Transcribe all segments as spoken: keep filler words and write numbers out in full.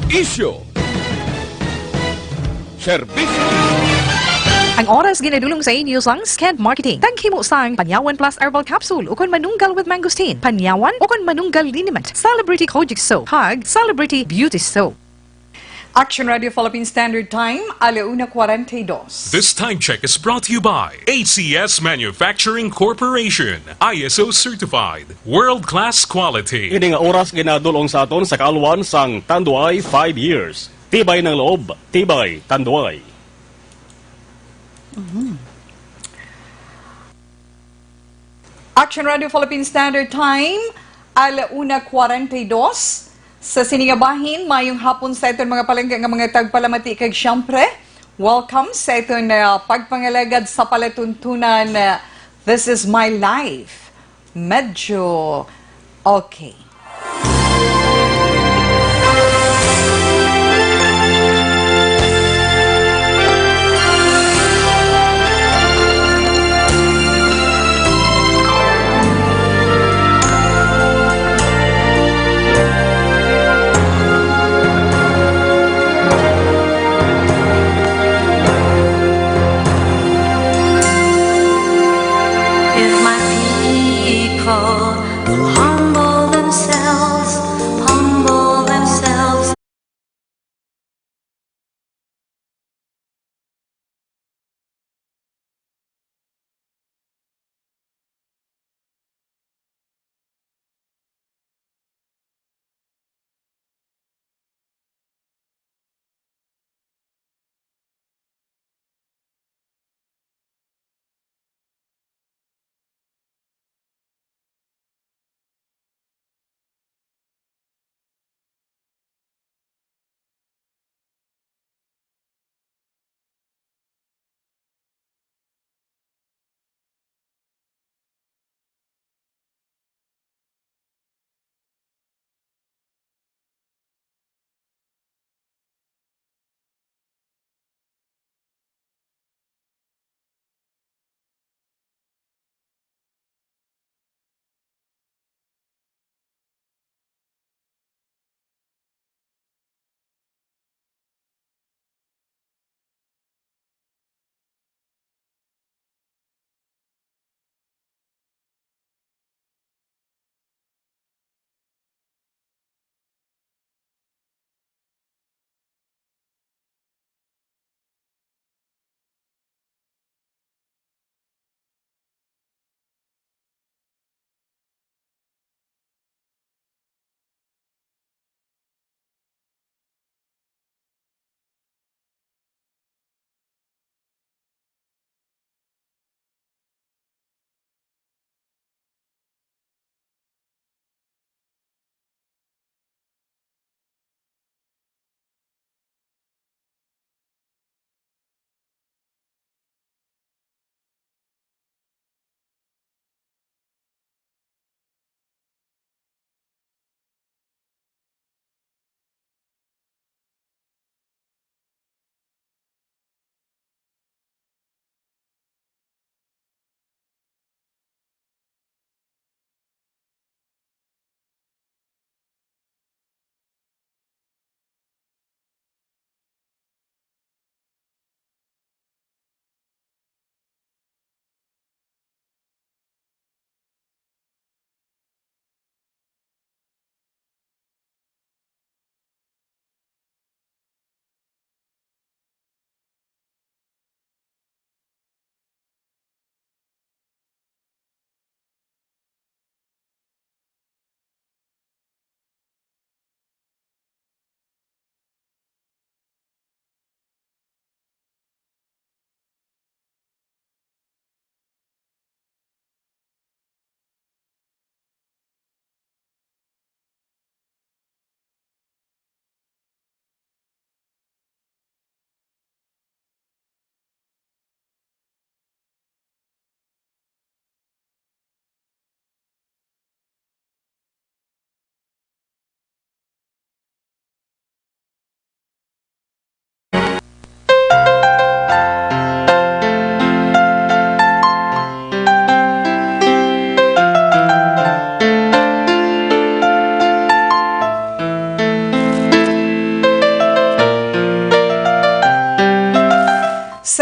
Isyu. Serbisyo. Ang oras ginadulong sa inyo sang Sked Marketing. Taghimo sang Panyawan Plus Herbal Capsule ukon Manunggal with Mangosteen, Panyawan ukon Manunggal Liniment, Celebrity Kojic Soap, kag Celebrity Beauty Soap. Action Radio Philippine Standard Time, ala una kwarenta y dos. This time check is brought to you by A C S Manufacturing Corporation, I S O certified, world-class quality. Ini nga oras ginadulong sa aton sa kaalwan sang Tanduay five years. Tibay ng loob, tibay Tanduay. Action Radio Philippine Standard Time, ala una kwarenta y dos. Sa sini nga bahin, mayong hapon sa aton mga palangga nga mga tagpalamati, kag siyempre, welcome sa aton, ah, pagpangalagad sa palatuntunan, ah, This Is My Life. Medyo okay. If my people will humble themselves,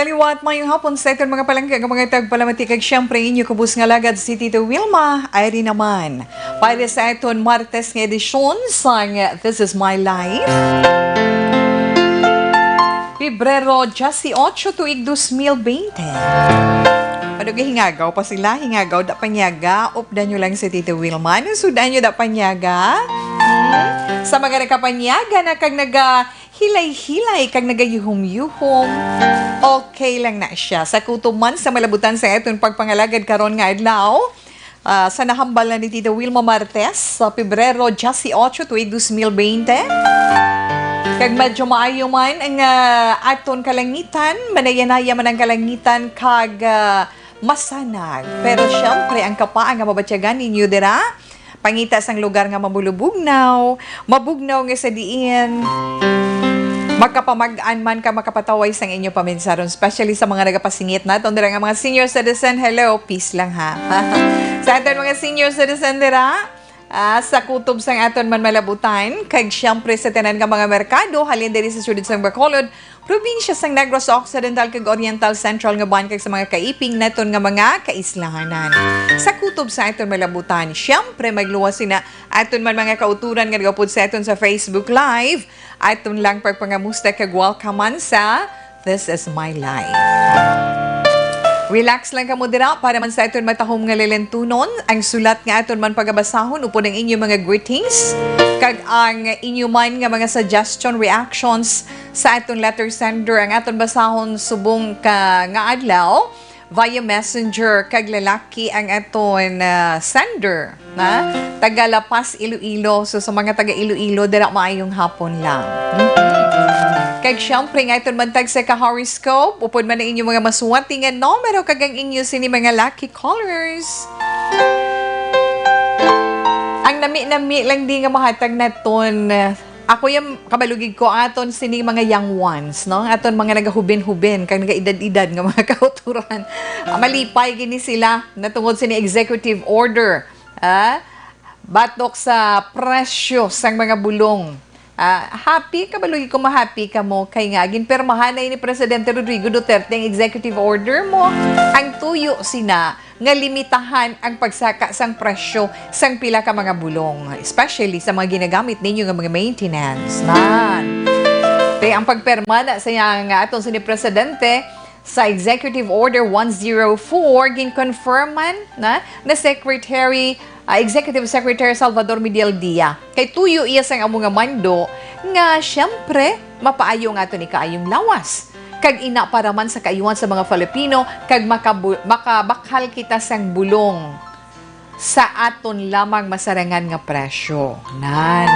Liwat, mayong hapon sa aton mga palangga nga mga tagpalamati, kag siyempre inyo kubos nga lagad si Tito Wilma. Ay rin naman para sa aton Martes nga edisyon sang This Is My Life. Pebrero dieciocho, tuig dos mil veinte. Ano, gahingagaw pa sila? Hingagaw da panyaga? Updan nyo lang si Tito Wilma. Ano, sudan nyo da panyaga? Hmm? Sa mga nakapanyaga na kag naga hilay-hilay kag nagayuhom-yuhom. Okay lang na siya. Sa kutob man sa malabutan sa aton pagpangalagad karon nga adlaw, ah, sa nahambal na ni Tita Wilma Martes, sa Pebrero dieciocho, tuig dos mil veinte. Kag medyo maayo man ang, ah, aton kalangitan, manayanaya man ang kalangitan, kag, ah, masanag. Pero siyempre, ang kapaa nga mabatyagan ninyo dira, pangita sang lugar nga mamulubugnaw, mabugnaw nga sa diin makapamag-an man ka makapataway sang inyo paminsaron, especially sa mga nagapasingit naton dira nga mga senior citizen. Hello, peace lang ha. Sa aton mga senior citizen dira, ah, sa kutob sang aton man malabutan, kag siyempre sa tanan nga mga merkado, halin diri sa siyudad sang Bacolod, probinsya sang Negros Occidental kag Oriental, Central nga Buan, kag sa mga kaiping naton nga mga kaislahanan. Sa kutob sa aton malabutan, siyempre, magluwas sina aton man mga kauturan nga nagapod sa aton sa Facebook Live. Aton lang pagpangamusta kag welcome man sa This Is My Life. Relax lang kamo dira para man sa aton matahom nga lilintunon, ang sulat nga aton man pagabasahon upod ang inyo mga greetings kag ang inyo man nga mga suggestion, reactions sa aton letter sender. Ang aton basahon subong ka nga adlaw via messenger, kag lalaki ang aton, ah, sender, na taga La Paz, Iloilo. So, sa mga taga Iloilo, dira, maayong hapon lang. Mhm. Kag siyempre, nga aton man tag sa ka-horoscope, upod man ang inyong mga masuwati nga numero kag ang inyo sini mga lucky colors. Ang nami-nami lang di nga mahatag naton, ako yung kabalugig ko aton sini mga young ones, no? Aton mga nagahubin-hubin, kag nagaedad-edad nga mga kauturan. Ah, malipay gini sila natungod sini executive order. Ah, batok sa presyo sang mga bulong. Ah, happy, kabalugi ko mahappy kamo kay nga ginpirmahan na ni Presidente Rodrigo Duterte ang executive order mo. Ang tuyo sina nga limitahan ang pagsaka sang presyo sang pila ka mga bulong, especially sa mga ginagamit ninyo nga mga maintenance. Nan. Kay ang pagpirma na sa iya nga aton sini Presidente, sa Executive Order one zero four, ginconfirman na na Secretary, ah, Executive Secretary Salvador Medialdea. Kay tuyo iya sang amo nga mando nga, siyempre, mapaayo ang aton ikaayong lawas. Kag ina para man sa kaayuhan sa mga Filipino, kag makabu-, makabakal kita sang bulong sa aton lamang masarangan nga presyo. Nan.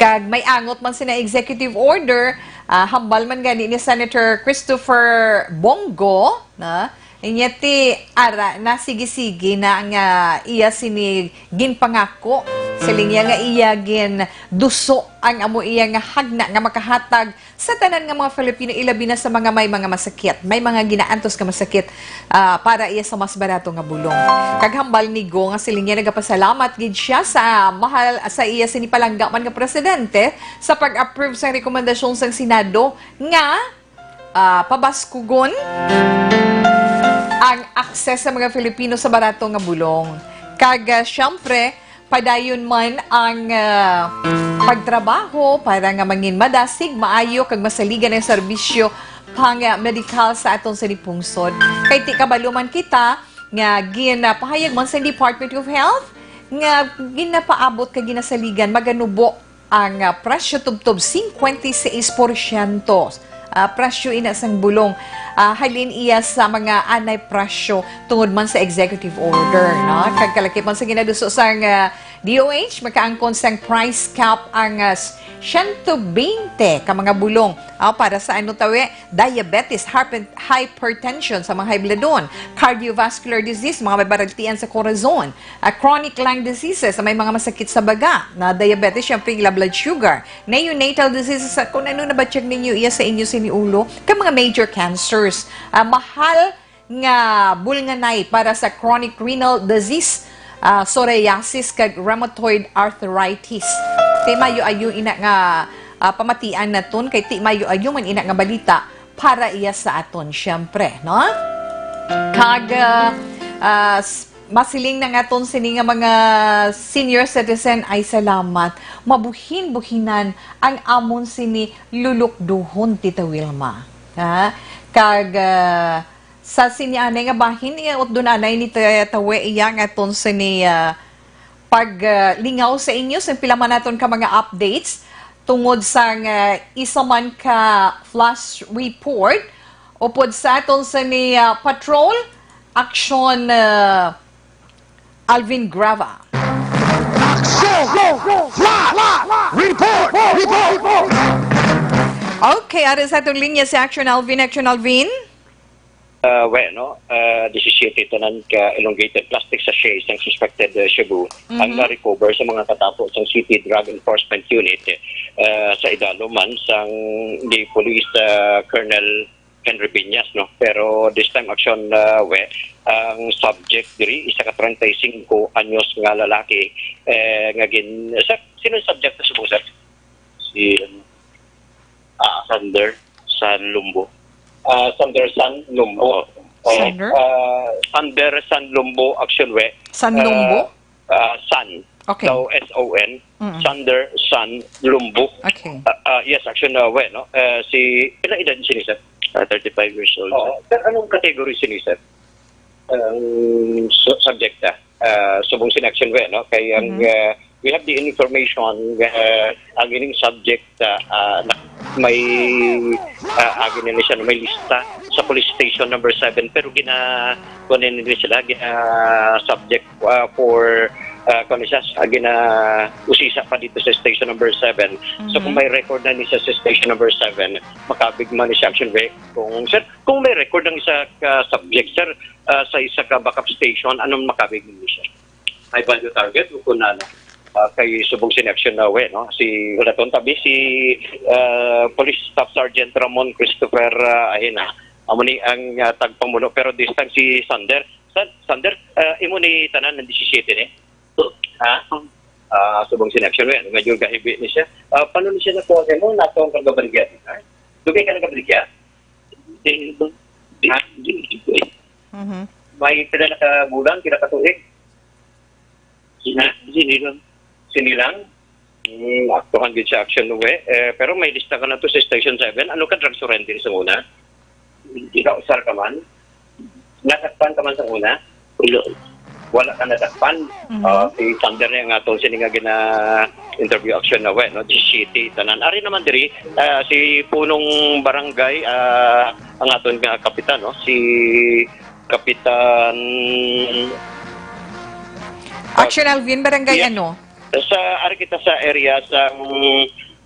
Kag may angot man sina executive order, ah, hambal man gani ni Senator Christopher Bong Go, na, inya ti ara na, sige-sige na nga iya sini ginpangako. Siling niya nga iya ginduso ang amo iya nga hagna nga makahatag sa tanan nga mga Filipino, ilabi na sa mga may mga masakit, may mga ginaantos nga masakit, ah, para iya sa mas barato nga bulong. Kag hambal ni Go nga siling niya nagapasalamat gid siya sa mahal, sa iya sini palangga man nga presidente sa pag-approve sang rekomendasyon sang Senado nga, ah, pabaskugon ang access sa mga Filipino sa barato nga bulong. Kag, ah, siyempre, padayon man ang, ah, pagtrabaho para nga mangin madasig, maayo, kag masaligan ang serbisyo pang, ah, medikal sa aton sini pungsod. Kay ti kabalo man kita nga ginapahayag man sa Department of Health nga ginapaabot kag ginasaligan, maganubo ang, ah, presyo tubtob singkwenta y seis porsyento. Ah, presyo ina sang bulong, ah, halin iya sa mga anay presyo tungod man sa executive order, no? Kag kalakip man sa ginaduso sang, ah, D O H, makaangkon sang price cap ang, ah, s-, siyento bente ka mga bulong, ah, para sa ano tawi, diabetes, hyper-, hypertension sa mga high bloodon, cardiovascular disease, mga may baragtian sa korazon, ah, chronic lung diseases, may mga masakit sa baga, na diabetes, syempre, ila blood sugar, neonatal diseases, ah, kung ano nabatyag ninyo iya sa inyo sini ulo, kag mga major cancers. Ah, mahal nga bulnganay para sa chronic renal disease, ah, psoriasis, kag rheumatoid arthritis. Ti mayo ayo ina nga, ah, pamatian naton, kay ti mayo ayo man ina nga balita para iya sa aton, siyempre, no? Kag, ah, ah, s- masiling na nga aton sini nga mga senior citizen, ay salamat. Mabuhin-buhinan ang amon sini lulukduhon, Tita Wilma. Ha? Kag, ah, sa sini anay nga bahin, iya utdon anay ni Tita Tawe iya nga aton sini, ah, pag, ah, lingaw sa inyo sa pila man naton ka mga updates tungod sang, ah, isa man ka flash report upod sa aton sini, ah, patrol action, ah, Alvin Grava. Action! Flash! Report! Report! Okay, ari sa atong linya si Action Alvin. Action Alvin. Uh, we, no? Uh, disisiyete tanan ka elongated plastic sachets sang suspected uh, shabu ang na-recover sa mga katapo sang City Drug Enforcement Unit uh, sa idalom man sang ni Police uh, Colonel Henry Piñas, no? Pero this time action, uh, we, ang subject diri isa ka treinta y cinco anyos nga lalaki eh, nga gin sa sino ang subject sa subong, sir? Si ano? Ah, Sander San Lumbo. Ah, Sander San Lumbo. Oh, Sander? Ah, Sander San Lumbo, action we. San Lumbo? Ah, San. Okay. So, S O N. Mm-mm. Sander San Lumbo. Okay. Ah, ah, yes, action uh, we, no? Ah, si, pila edad sini, sir? Ah, thirty-five years old. Oo. Sir, anong category sini, sir? Ang su- subject na. Ah, subong sin action we, no? Kay ang Mhm. ah, we have the information nga ang ining subject ah, ah, na- may ah, agi nila siya, no? May lista sa police station number seven, pero gina kuan nila sila, gina subject ah, for uh, kuan siya, ah, gina usisa pa dito sa station number seven. So kung may record na ni siya sa station number seven, makabig man ni siya action we. Kung sir, kung may record ang isa ka subject, sir, ah, sa isa ka backup station, anong makabig ni siya? High value target o kung ano? Ah, kay subong sin action na we, no? Si wala ton tabi si ah, Police Staff Sergeant Ramon Christopher ah, Ahina. Amo ni ang ah, tagpamuno, pero this time si Sander. Sir, Sander, ah, imo ni tanan ng disisiyete ni? Ha? Ah, subong sin action we, medyo gahibi ni siya. Ah, paano ni siya nakuha sa imo? Nato ang kagabaligya, ha? Dugay ka nagabaligya? Di, di, di, di, di, Mhm. May pila na ka bulan, pila ka tuig? Sini, sini lang. Sini lang? Hmm, aktuhan gid sa action we. Eh, pero may lista ka na to sa Station seven. Ano ka drug surrender sa una? Ikaw, sir, ka man? Nasakpan ka man sa una? Wala. Wala ka nasakpan? Mhm. Ah, si Sander na nga itong sini nga gina interview action na we, no? G C T, tanan. Ari naman diri, ah, si punong barangay, ah, ang aton nga kapitan, no? Si Kapitan Action Alvin, barangay Yes. ano? Sa ari kita sa area sa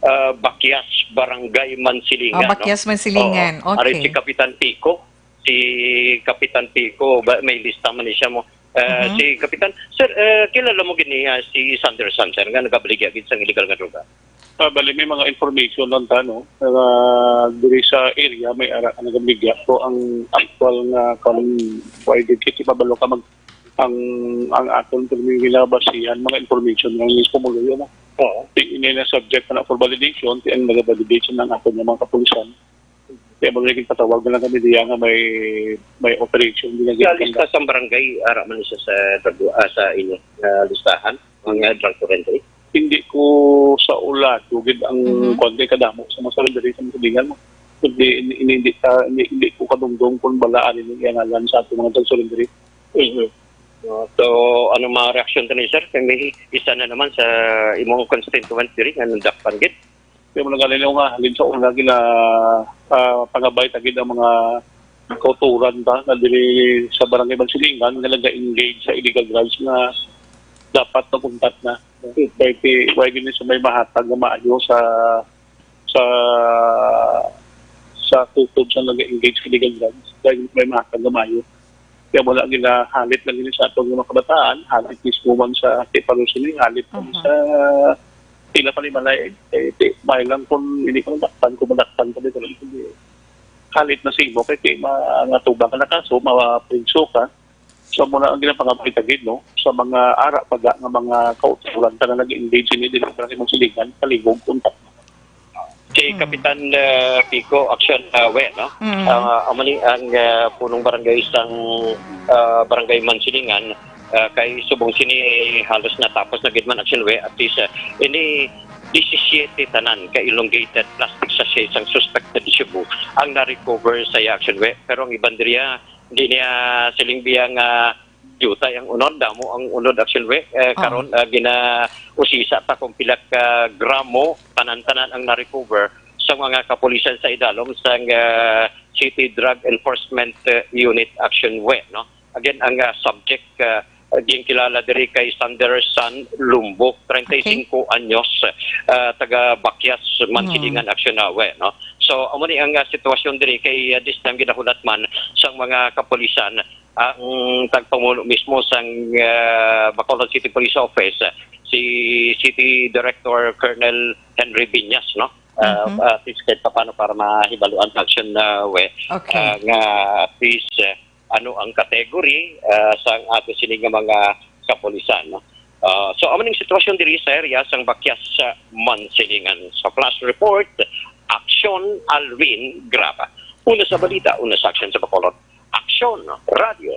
ah, Bakyas, Barangay Mansilingan. Oh, Bakyas, No? Mansilingan. Oo. Ari Okay. Si Kapitan Pico. Si Kapitan Pico, ba, may lista man ni siya mo. Ah, Mhm. Si Kapitan, sir, eh, kilala mo gini ah, si Sanderson, sir, nga nagabaligya gid sang illegal nga droga. Ah, bali, may mga information lang ta, no? Nga diri sa area may ara nga nagabigya. So ang actual nga kan pwede kiti mabalo ka mag ang ang aton pero may ginabasihan mga information nga mismo mo yun. Oo. Di ini na subject na for validation, ti ang nag-validation ng aton nga mga kapulisan. Kaya mo naging patawag na lang kami diya nga may may operation din Sa lista sa barangay, ara man siya sa drug, ah, sa inyo na listahan, mga drug surrender. Hindi ko sa ula tugid ang Mhm. konti kadamo sa mga surrender sa mga silingan mo. Hindi, hindi, hindi, hindi, ah, hindi, hindi ko kadungdong kung balaan yung iyangalan sa ating mga surrender. Mhm. No, so, anong mga reaksyon to ni sir? Kay may isa na naman sa imong constituent diri nga nadakpan gid. Kaya mo nagalingaw nga, halin sa una gina ah, pangabay tagid ang mga kauturan ba na diri sa barangay Mansilingan nga naga-engage sa illegal drugs nga dapat maguntat na. Kay ti why gini sa may mahatag nga maayo sa sa sa tutob sa naga-engage sa illegal drugs. Kay may mahatag nga maayo. Kaya wala gina halit lang gini sa atong mga kabataan, halit mismo man sa ti palusin ni halit man Aha. sa tila panimalay. Eh, ti, may lang kung hindi ko madakpan, kung madakpan ko dito lang hindi. Halit na simo kay ti ma nga tubang ka na kaso, mapriso ka. So muna ang ginapangabay tagid, no, sa mga ara paga nga mga kauturan ka na nag-engage ini dili para sa imong silingan, kaligog unta. Si Mm. Kapitan, ah, Pico, action, ah, we, no? Mm. Ah, amo ni ang, ah, punong barangay sang, ah, Barangay Mansilingan, ah, kay subong sini halos natapos na gid man, action we, at least, ah, ini disisiete tanan ka elongated plastic sachet sang suspected shabu ang na-recover sa iya, action we. Pero ang iban diriya, hindi niya siling biya nga diutay ang unod, damo ang unod, action we. Eh, Ah. karon, ah, ginausisa pa kung pila ka gramo, tanan-tanan ang na-recover sa mga kapulisan sa idalom sang, ah, City Drug Enforcement, ah, Unit, action we, no? Again, ang, ah, subject, ah, ginkilala diri kay Sander San Lumbo, treinta y cinco Okay. anyos, ah, taga Bakyas, Mansilingan, Mm. action we, no? So, amo ni ang, ah, sitwasyon diri kay, ah, this time ginahulat man sang mga kapulisan ang tagpamuno mismo sang, ah, Bacolod City Police Office, si City Director Colonel Henry Viñas, no? Ah, Mhm. at least kahit paano para mahibaluan, action, ah, we, Okay. ah, nga at least, ah, ano ang category, ah, sang ato sini nga mga kapulisan, no? Ah, so, amo ning sitwasyon diri sa area sang Bakyas sa Mansilingan. Sa Flash Report, Action, Alvin Graba. Una sa balita, una sa action sa Bacolod. Action, Radyo.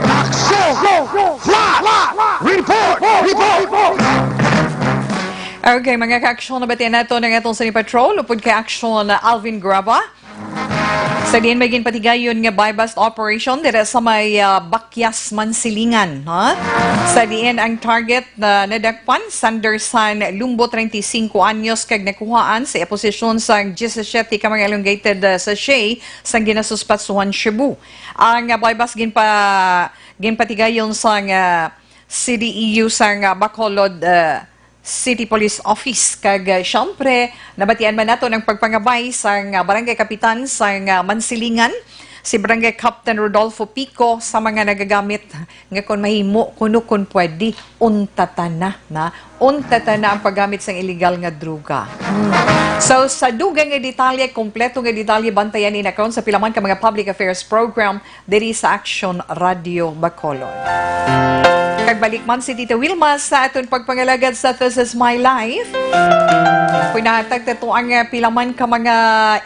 Action! Flash! Report! Report! Okay, mga ka-action, nabatian nato ang atong City Patrol, upod kay Action, Alvin Graba. Sa diin may ginpatigayon nga buy-bust operation dira sa may, ah, Bakyas, Mansilingan, ha? Sa diin ang target na nadakpan, Sander San Lumbo, treinta y cinco anyos, kag nakuhaan sa iya posisyon sang diyesisiete ka mga elongated, ah, sachet sang ginasuspatsuhan shabu. Ang, ah, buy-bust ginpa-, ginpatigayon sang, ah, C D E U sang, ah, Bacolod, ah, City Police Office. Kag, ah, siyempre, nabatian man nato ang pagpangabay sang, ah, Barangay Kapitan sang, ah, Mansilingan, si Barangay Captain Rodolfo Pico, sa mga nagagamit nga kon mahimo, kuno kon pwede, untatan na, na. Untatan na ang paggamit sang illegal nga droga. Hmm. So, sa dugay nga detalye, kompleto nga detalye, bantayan ini karon sa pila man ka mga public affairs program diri sa Action Radio Bacolod. Kag balik man si Tita Wilma sa aton pagpangalagad sa This Is My Life. Pinahatag nato ang, ah, pila man ka mga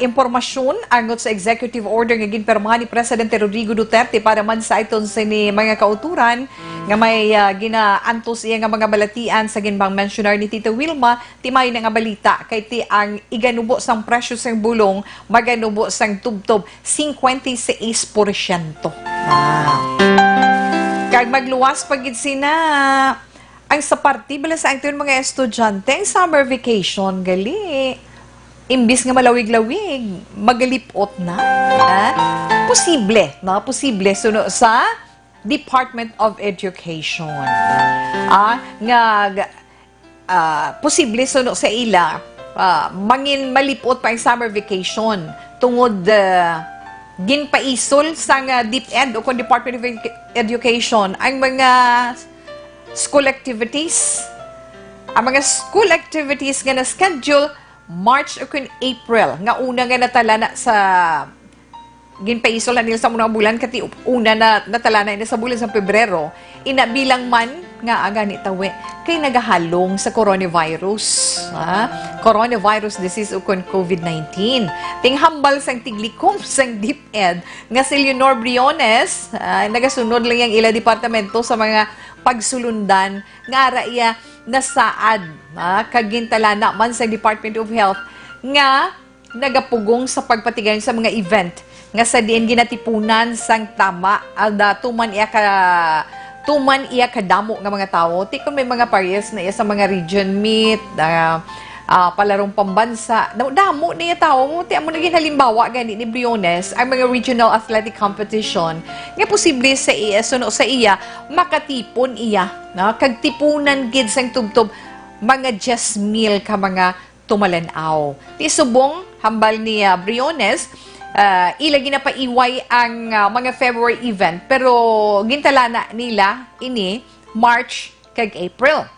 impormasyon angot sa executive order nga ginpirmahan ni Presidente Rodrigo Duterte para man sa aton sini mga kauturan nga may, ah, ginaantos iya nga mga balatian sa ginpang-mensionar ni Tita Wilma. Ti maayo na nga balita kay ti ang iganubo sang presyo sang bulong maganubo sang tubtob cincuenta y seis por ciento. Ah. Kag magluwas pa gid sina ang sa parte bala sa aton mga estudyante, ang summer vacation gali. Imbis nga malawig-lawig, magalipot na. Ha? Posible, no? Posible suno sa Department of Education. Ah, nga, ah, posible suno sa ila, ah, mangin malipot pa ang summer vacation tungod, ah, ginpaisol sang, ah, DepEd o kon Department of Edu-, Education ang mga school activities. Ang mga school activities nga na-schedule March o kon April, nga una nga natala na sa ginpaisol na nila sa mga bulan, kati una na natala na ini sa bulan sa Pebrero, ina bilang man nga aga ni tawi kay nagahalong sa coronavirus, ha? Coronavirus disease ukon COVID nineteen. Ting hambal sang tiglikom sang DepEd nga si Leonor Briones, ah, nagasunod lang yang ila departamento sa mga pagsulundan nga ara iya nasaad, ha? Kag gintalana man sa Department of Health nga nagapugong sa pagpatigayon sa mga event nga sa diin ginatipunan sang tama, ada, tuman iya ka, tuman iya kadamo nga mga tawo. Ti kon may mga pares na iya sa mga region meet, ah, ah, palarong pambansa, na, damo na iya tawo. Ti amo na ginhalimbawa gani ni Briones, ang mga regional athletic competition nga posible sa iya, suno sa iya, makatipon iya, no? Kag tipunan gid sang tubtob mga diyes mil ka mga tumalan-aw. Ti subong, hambal ni, ah, Briones, ah, ila ginapaiway ang, ah, mga February event, pero gintalana nila ini March kag April.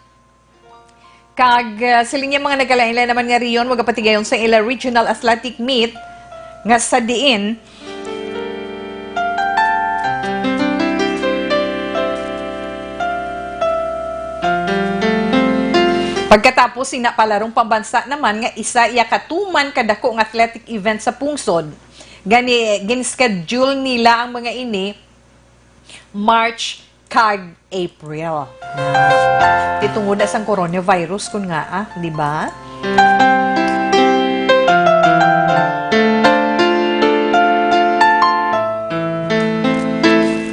Kag, ah, siling niya, mga nagkalain-lain naman nga rehiyon magapatigayon sa ila regional athletic meet nga sa diin pagkatapos Tapos, sina palarong pambansa naman nga isa iya ka tuman ka dako nga athletic event sa pungsod. Gani, gin-schedule nila ang mga ini March kag April. Di tungod na sang coronavirus kun nga, ah, di ba?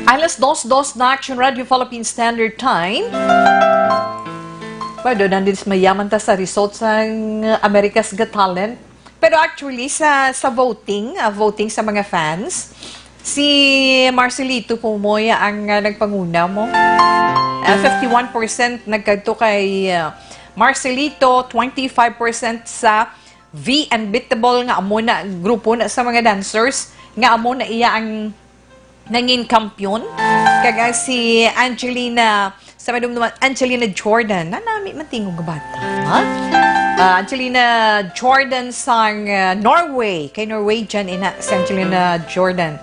Alas dos dos na, Action Radio Philippine Standard Time. Pwede na din mayaman ta sa result sang America's Got Talent. Pero actually, sa, sa voting, ah, voting sa mga fans, si Marcelito Pumoy ang, ah, nagpanguna mo. Ah, fifty-one percent nagkadto kay, ah, Marcelito, twenty-five percent sa V Unbeatable nga amo na grupo na sa mga dancers nga amo na iya ang nangin kampiyon. Kag si Angelina, sa madumduman, Angelina Jordan. Nanami man tingog nga bata, ha? Ah, Angelina Jordan sang, ah, Norway. Kay Norwegian ina si Angelina Jordan.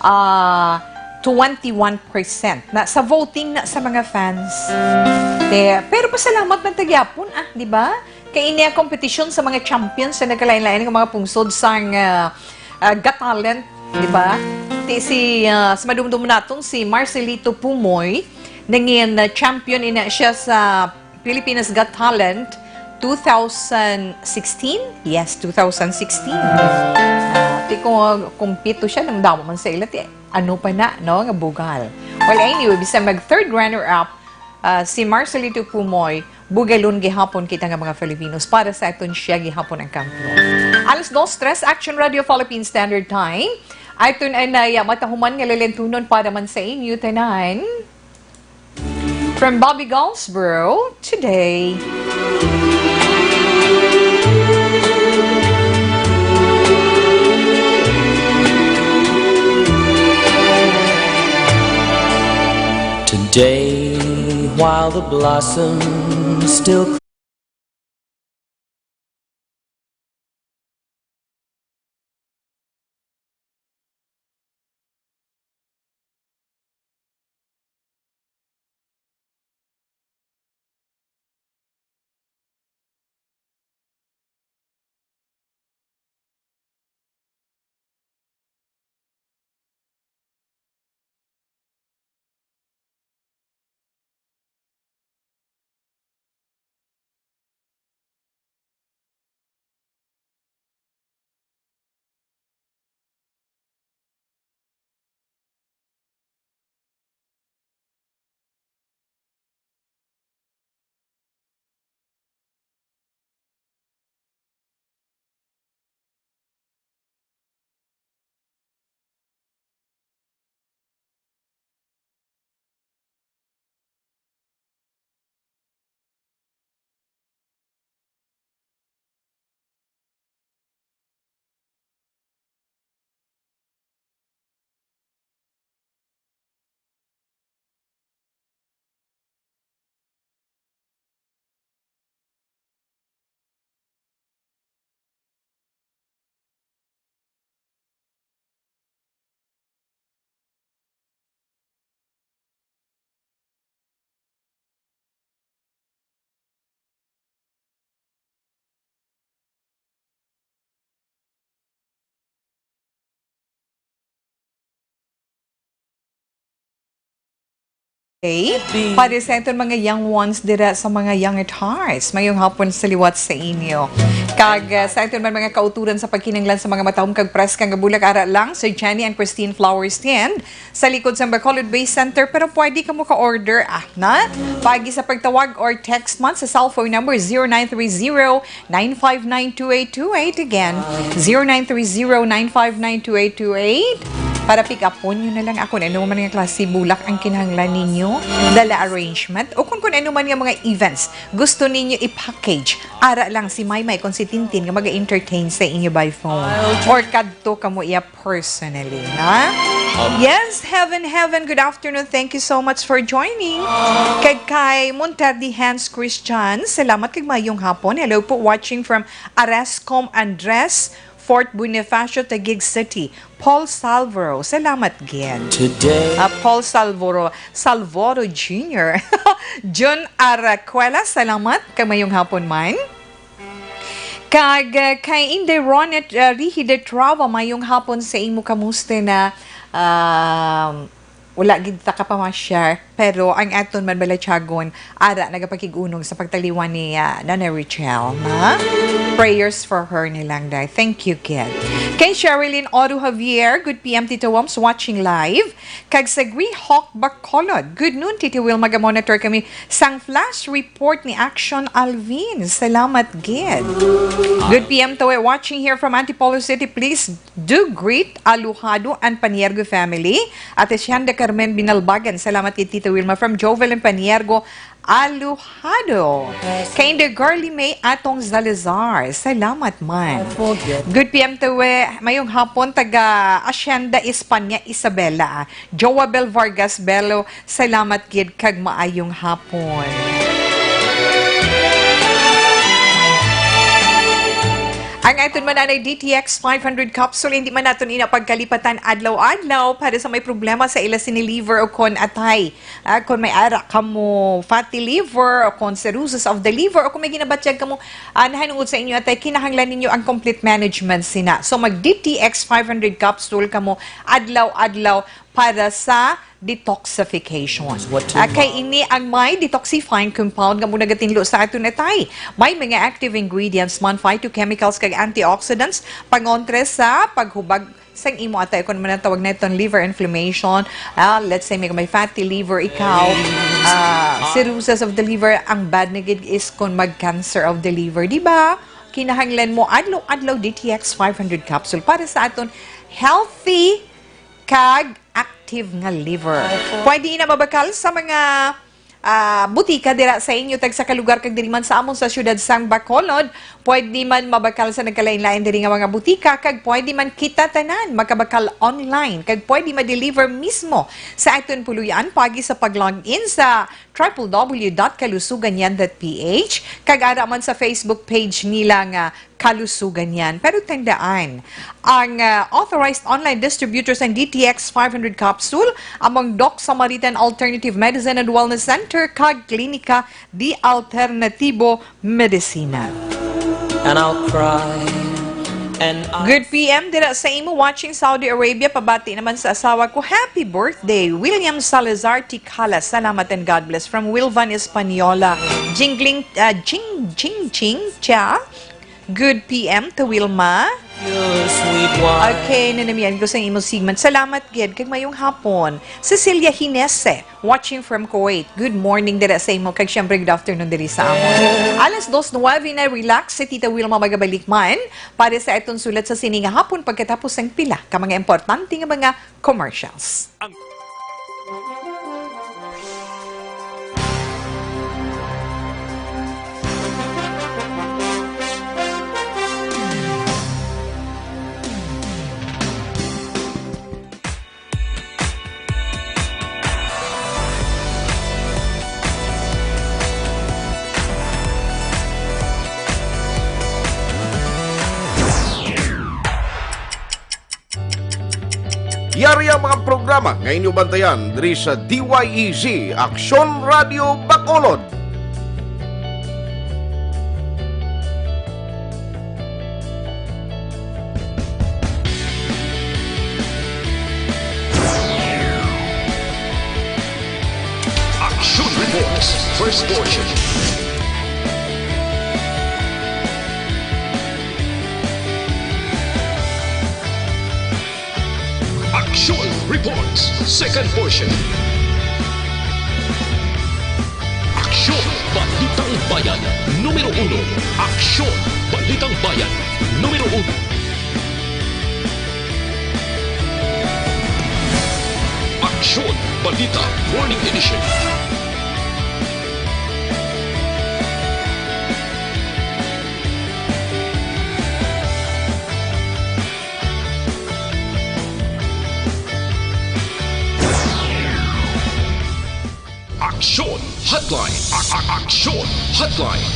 Ah, twenty-one percent na sa voting na sa mga fans. Te, pero pasalamat man ta gyapon, ah, di ba? Kay ini ang kompetisyon sa mga champions sa nagkalain-lain nga mga pungsod sang, ah, ah, Got Talent, di ba? Ti si, ah, sa madumdum naton, si Marcelito Pumoy, nangin, ah, champion ina siya sa Pilipinas Got Talent two thousand sixteen? Yes, two thousand sixteen. Ah, ti kung kumpito siya, nang damo man sa ila, ti ano pa na, no, nga bugal. Well, anyway, bisan mag third runner-up, ah, si Marcelito Pumoy, bugalon gihapon kita nga mga Filipinos. Para sa aton, siya gihapon ang kampiyon. Alas dos tres, Action Radio Philippine Standard Time. Aton anay matahuman nga lalentunon para man sa inyo tanan. From Bobby Goldsboro, today. Today, while the blossoms still Okay. Para sa aton mga young ones dira sa mga young at hearts, mayong hapon sa liwat sa inyo. Kag, ah, sa aton man mga kauturan sa pagkinahanglan sa mga matahom kag preska nga bulak, ara lang sa Jenny and Christine Flower Stand sa likod sa Bacolod Bay Center, pero pwede ka mo ka-order, ah, na? Pagi sa pagtawag or text man sa cellphone number zero nine three zero, nine five nine, two eight two eight. Again, zero nine three zero, nine five nine, two eight two eight. Para pick upon nyo na lang ako kung ano man nga klase bulak ang kinahanglan ninyo, dala arrangement, o kung, kung ano man nga mga events gusto ninyo i-package. Ara lang si Maymay kon si Tintin nga mag-entertain sa inyo by phone. Or kadto kamo iya personally, ha? Yes, Heaven, Heaven, good afternoon. Thank you so much for joining. Kag kay Monterdi Hans Christian, salamat kag mayong hapon. Hello po, watching from Arescom Andres, Port Bonifacio, Taguig City. Paul Salvoro, salamat gid. Today. Ah, Paul Salvoro, Salvoro Junior John Aracuela, salamat. Kag mayong hapon man. Kag, ah, kay Inday Ronet, ah, Rihi de Trava, mayong hapon sa imo. Kamusta na? Um, wala gid ta ka pa ma-share, pero ang aton man balatyagon, ara, nagapakig-unong sa pagtaliwan ni, ah, Nanay Richelle, ha? Prayers for her ni lang, day. Thank you, kid. Kay Sherilyn Oro Javier, good P M, Tito Woms, watching live. Kag sa Grihawk, Bacolod, good noon, Tito Will, maga-monitor kami sang flash report ni Action Alvin. Salamat, gid. Good P M, Tawe, watching here from Antipolo City. Please do greet Alojado and Paniergo family at Hacienda Carmen, Binalbagan. Salamat kay Tita Wilma from Jovel and Paniergo, Alojado. Kay the girly May Atong Zalazar. Salamat man. Good P M, Tawe. Mayong hapon, taga Hacienda España, Isabela. Joabel Vargas Bello, salamat gid kag maayong hapon. Ang aton man anay D T X five hundred capsule, hindi man naton ina pagkalipatan adlaw-adlaw para sa may problema sa ila sini liver o kon atay. Ah, kon may ara kamo fatty liver o kon cirrhosis of the liver o kung may ginabatyag kamo, ah, nahanungod sa inyo atay, kinahanglan ninyo ang complete management sina. So mag D T X five hundred capsule kamo adlaw-adlaw para sa detoxification. What to Ah, kay ini ang may detoxifying compound nga mo nagatinlo sa aton atay. May mga active ingredients man, phytochemicals kag antioxidants, pangontra sa paghubag sang imo atay, kung man ang tawag na iton liver inflammation. Ah, let's say may, may fatty liver ikaw, ah, cirrhosis of the liver, ang bad na gid is kung mag-cancer of the liver, di ba? Kinahanglan mo adlaw-adlaw D T X five hundred capsule para sa aton healthy kag active nga liver. Pwede na mabakal sa mga, ah, butika dira sa inyo, tagsa ka lugar, kag diri man sa amon sa siyudad sang Bacolod. Pwede man mabakal sa nagkalain-lain diri nga mga butika, kag pwede man kita tanan makabakal online, kag pwede ma-deliver mismo sa aton puloy-an paagi sa pag-log in sa triple W dot kalusugan yan dot P H, kag ara man sa Facebook page nila nga Kalusugan Yan. Pero tandaan, ang, ah, authorized online distributor sang D T X five hundred capsule amo ang Doc Samaritan Alternative Medicine and Wellness Center kag Klinika di Alternatibo Medisina. And I'll cry, and I Good P M dira sa imo, watching Saudi Arabia. Pabati naman sa asawa ko, happy birthday, William Salazar Tikala. Salamat and God bless. From Wilvan Española. Jingling, ah, jing, jing, jing, cha. Good P M to Wilma. Your sweet wine. Okay, nanamian ko sa imo segment. Salamat gid, kag mayong hapon. Cecilia Hinese, watching from Kuwait. Good morning dira sa imo, kag syempre good afternoon diri sa amon. Alas dos nuwebe na, relax si Tita Wilma, magabalik man para sa aton sulat sa sini nga hapon pagkatapos sang pila ka mga importante nga mga commercials. Ang Yari ang mga programa nga inyo bantayan diri sa D Y E Z, Aksyon Radio Bacolod. Action Reports, first portion. Action Reports, second portion. Aksyon, Balitang Bayan, numero uno. Aksyon, Balitang Bayan, numero uno. Aksyon, Balita, Morning Edition. Aksyon Hotline. A-, a-, Aksyon Hotline.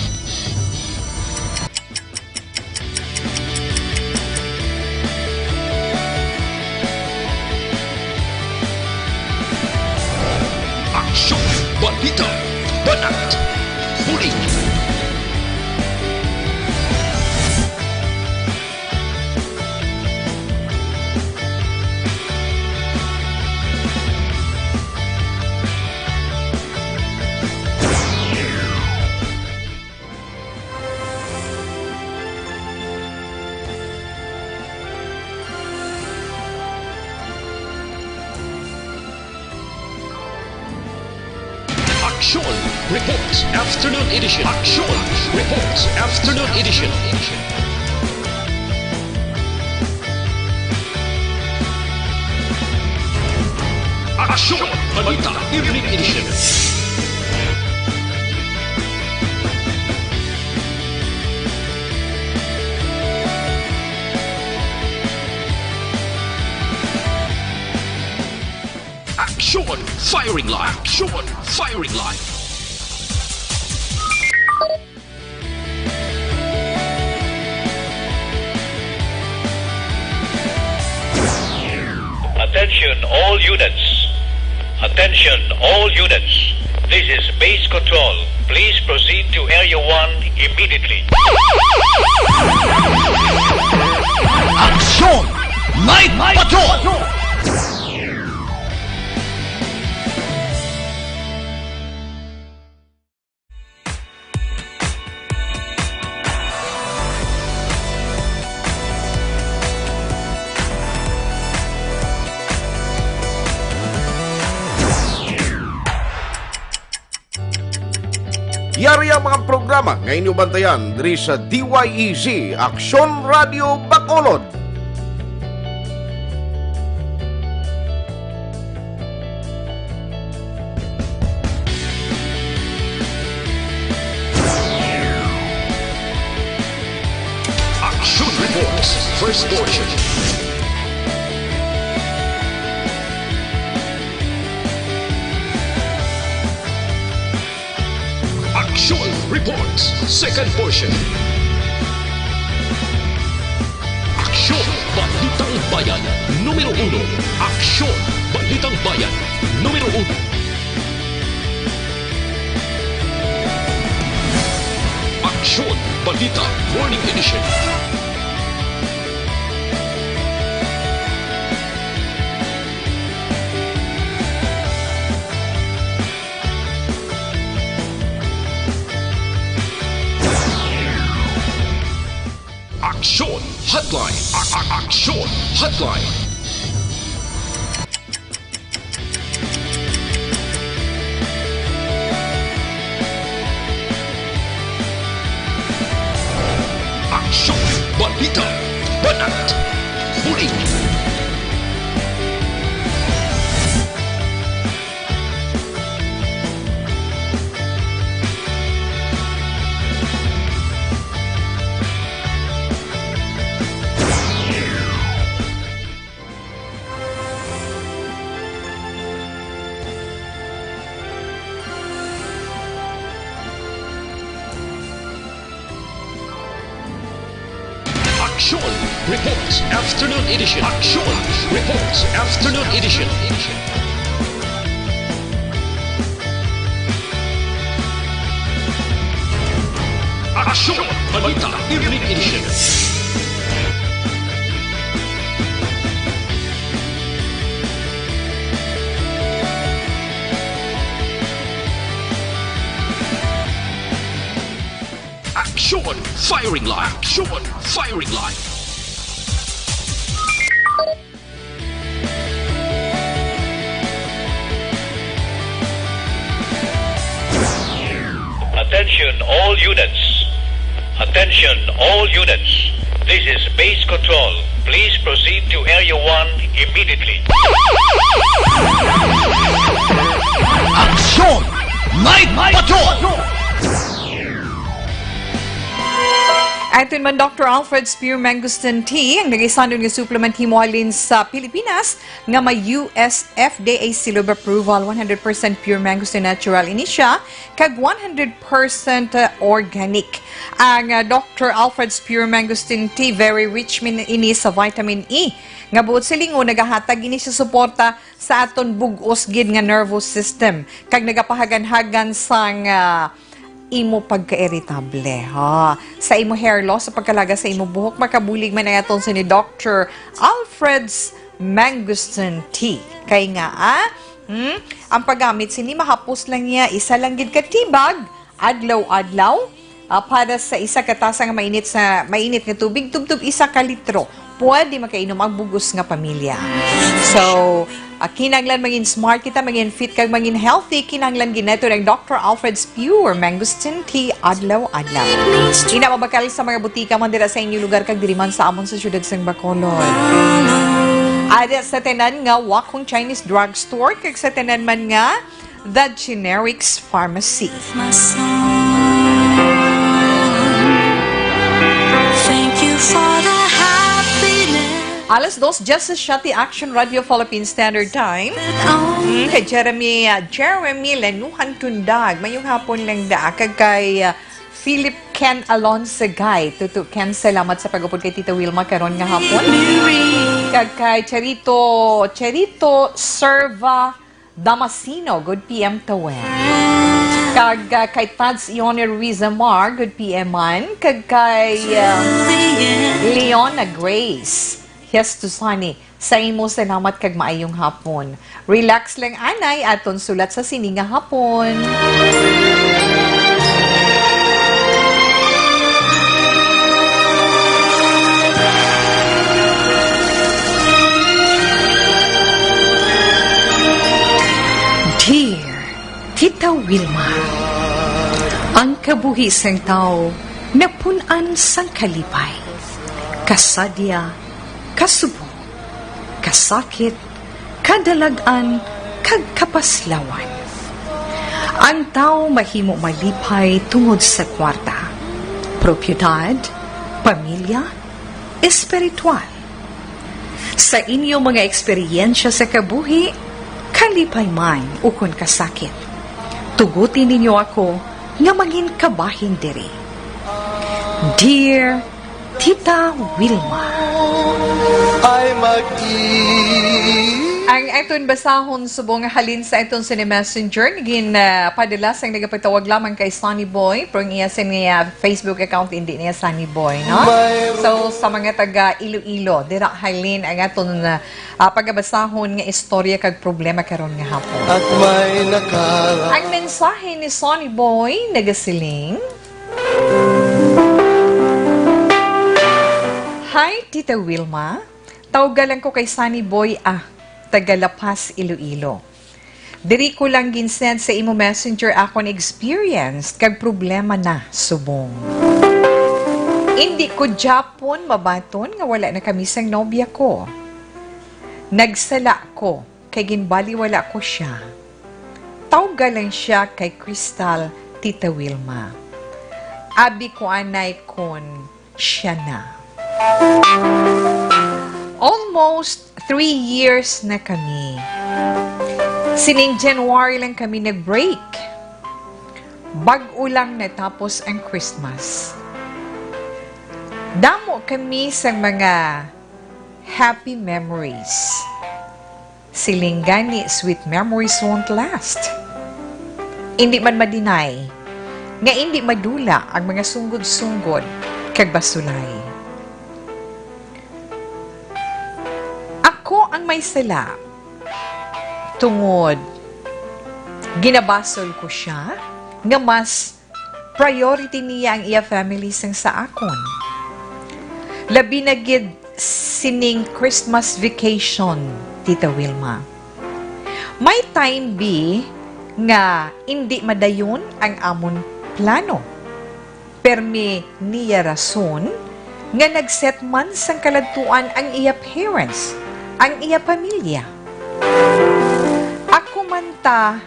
Reports Afternoon Edition. Action Reports Afternoon Edition. Action Balita Evening Edition. Action Firing Line. Action Firing Line. Attention all units. Attention all units. This is base control. Please proceed to Area one immediately. Action! Night Patrol! Yari ang mga programa nga inyo bantayan diri sa D Y E Z, Aksyon Radio Bacolod. Action Reports, first portion. Action Reports, second portion. Aksyon, Balitang Bayan, numero uno. Aksyon, Balitang Bayan, numero uno. Aksyon, Balita, Morning Edition. Aksyon Hotline. A- a- Aksyon Hotline. Aksyon Balita. Banat. Bulig. Action Reports Afternoon Edition. Action Reports Afternoon Edition. Action Balita Evening Edition. Action Firing Line. Action Firing Line. Attention all units. Attention all units. This is base control. Please proceed to Area one immediately. Action! Night Patrol! Aton man, Doctor Alfred Spear Mangosteen Tea, ang nagaisanon nga supplement himo halin sa Pilipinas nga may U S F D A seal of approval, one hundred percent pure mangosteen natural ini siya, kag one hundred percent organic. Ang, ah, Doctor Alfred Spear Mangosteen Tea, very rich man ini sa vitamin E, nga buot silingon nagahatag ini siya suporta sa aton bug-os gid nga nervous system, kag nagapahaganhagan sang, ah, imo pagka-iritable, ha? Sa imo hair loss, sa pagkalaga sa imo buhok, makabulig man ang aton sini Doctor Alfred's Mangosteen Tea. Kay nga, ah, hmm, ang paggamit sini mahapos lang niya isa lang gid ka tea bag adlaw-adlaw, ah, para sa isa ka tasa nga mainit sa, mainit nga tubig, tubtob isa ka litro. Pwede makainom ang bug-os nga pamilya. So, ah, kinahanglan mangin smart kita, mangin fit, kag mangin healthy, kinahanglan gid naton ang Doctor Alfred's Pure Mangosteen Tea adlaw-adlaw. Ina mabakal sa mga butika man dira sa inyo lugar kag diri man sa amon sa siyudad sang Bacolod. Ada sa tanan nga Wakhong Chinese Drugstore kag sa tanan man nga The Generics Pharmacy. My song. Thank you for the happiness. Alas dos diyes sa siyete, Action Radio Philippine Standard Time. Mm, kay Jeremy, ah, Jeremy Lenuhan Tundag. Mayong hapon lang da. Kag kay, ah, Philip Ken Alonso Gay. Tutu Ken, salamat sa pag-upod kay Tita Wilma karon nga hapon. Kag kay Charito, Charito Serva Damasino, good P M tawen. Kag, ah, kay Tads Ione Rizamar, good P M man. Kag kay, ah, Leona Grace, yes to Sunny, sa imo salamat kag maayong hapon. Relax lang, anay, aton sulat sa sini nga hapon. Dear Tita Wilma, ang kabuhi sang tawo napun-an sang kalipay, kasadya, kasubong, kasakit, kadalag-an, kag kapaslawan. Ang tawo mahimo malipay tungod sa kwarta, propiedad, pamilya, espiritual. Sa inyo mga eksperyensya sa kabuhi, kalipay man ukon kasakit, tuguti ninyo ako nga mangin kabahin diri. Dear Tita Wilma. Ay mag-i- Ang aton basahon subong halin sa aton sini messenger, gin, ah, padala sang nagapatawag lamang kay Sunny Boy, pero ang iya sini, ah, Facebook account, hindi niya Sunny Boy, no? Mayroon. So, sa mga taga Iloilo, dira halin ang aton, ah, ah, pagabasahon nga istorya kag problema karon nga hapon. At may nakala- Ang mensahe ni Sunny Boy nagasiling, Hi, Tita Wilma. Tawga lang ko kay Sunny Boy, ah, taga La Paz, Iloilo. Diri ko lang ginsend sa imo messenger akon experience kag problema na subong. Indi ko gyapon mabaton nga wala na kami sang nobya ko. Nagsala ko kay ginbaliwala ko sia. Tawga lang sia kay Crystal, Tita Wilma. Abi ko anay kon siya na. Almost three years na kami. Sining January lang kami nag-break. Bag-o lang natapos ang Christmas. Damo kami sang mga happy memories. Siling gani, sweet memories won't last. Indi man ma-deny nga indi madula ang mga sunggod-sunggod kag basulay. Ako ang may sala, tungod ginabasol ko sia nga mas priority niya ang iya family sang sa akon. Labi na gid sining Christmas vacation, Tita Wilma. May time bi nga indi madayon ang amon plano. Permi niya rason nga nag-set man sang kaladtuan ang iya parents, ang iya pamilya. Ako man ta,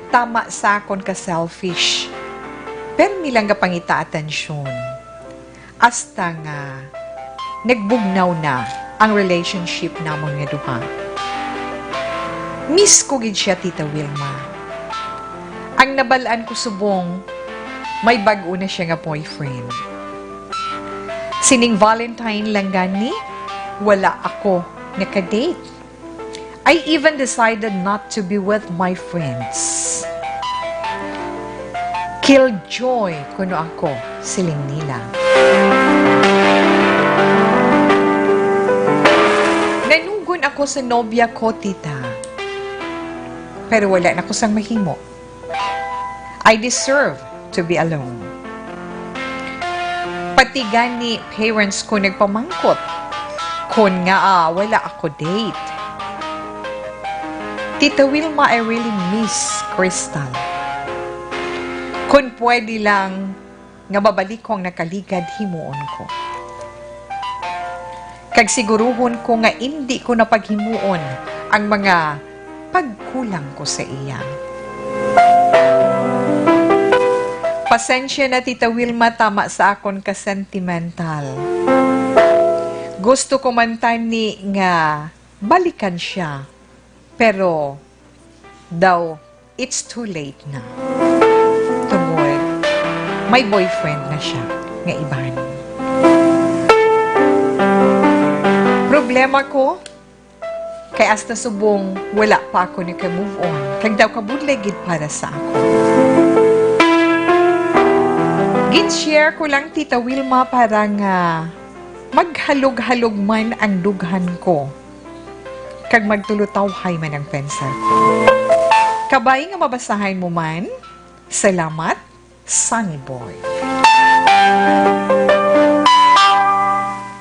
tama sa akon ka selfish. Permi lang nga pangita atensyon. Hasta nga nagbugnaw na ang relationship namon nga duha. Miss ko gid sia, Tita Wilma. Ang nabal-an ko subong, may bag-o na sia nga boyfriend. Sining Valentine lang gani, wala ako naka-date. I even decided not to be with my friends. Killjoy kuno ako, siling nila. Nanugon ako sa nobya ko, tita. Pero wala na ko sang mahimo. I deserve to be alone. Pati gani parents ko nagpamangkot Kon nga, ah, wala ako date. Tita Wilma, I really miss Crystal. Kon pwede lang nga mabalik ko ang nakaligad, himuon ko. Kag siguruhon ko nga indi ko na paghimuon ang mga pagkulang ko sa iya. Pasensya na, Tita Wilma, tama sa akon ka sentimental. Gusto ko man tani nga balikan siya, pero daw it's too late na. Tungod, may boyfriend na siya nga iban. Problema ko, kay hasta subong wala pa ako naka-move on, kag daw kabudlay gid para sa ako. Gin-share ko lang, Tita Wilma, para nga maghalog-halog man ang dughan ko, kag magtulutawhay man ang pensar ko. Kabay nga mabasahan mo man, salamat. Sunny Boy.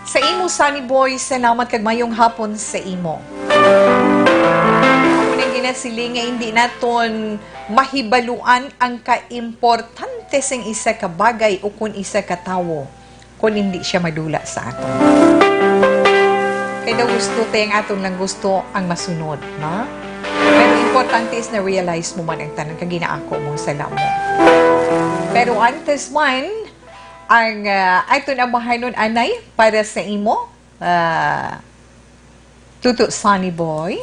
Sa imo, Sunny Boy, salamat kag mayong hapon sa imo. Ako nang ginasiling nga hindi naton mahibaluan ang kaimportante sing isa ka bagay o kun isa ka tawo. Kon hindi siya madula sa aton. Kay daw gusto, te, ang aton lang gusto ang masunod, no? Pero importante is na-realize mo man ang tanan kag ginaako mo sa lamo. Pero antes man, ang, ah, aton ambahanon anay para sa imo, ah, Tuto Sunny Boy,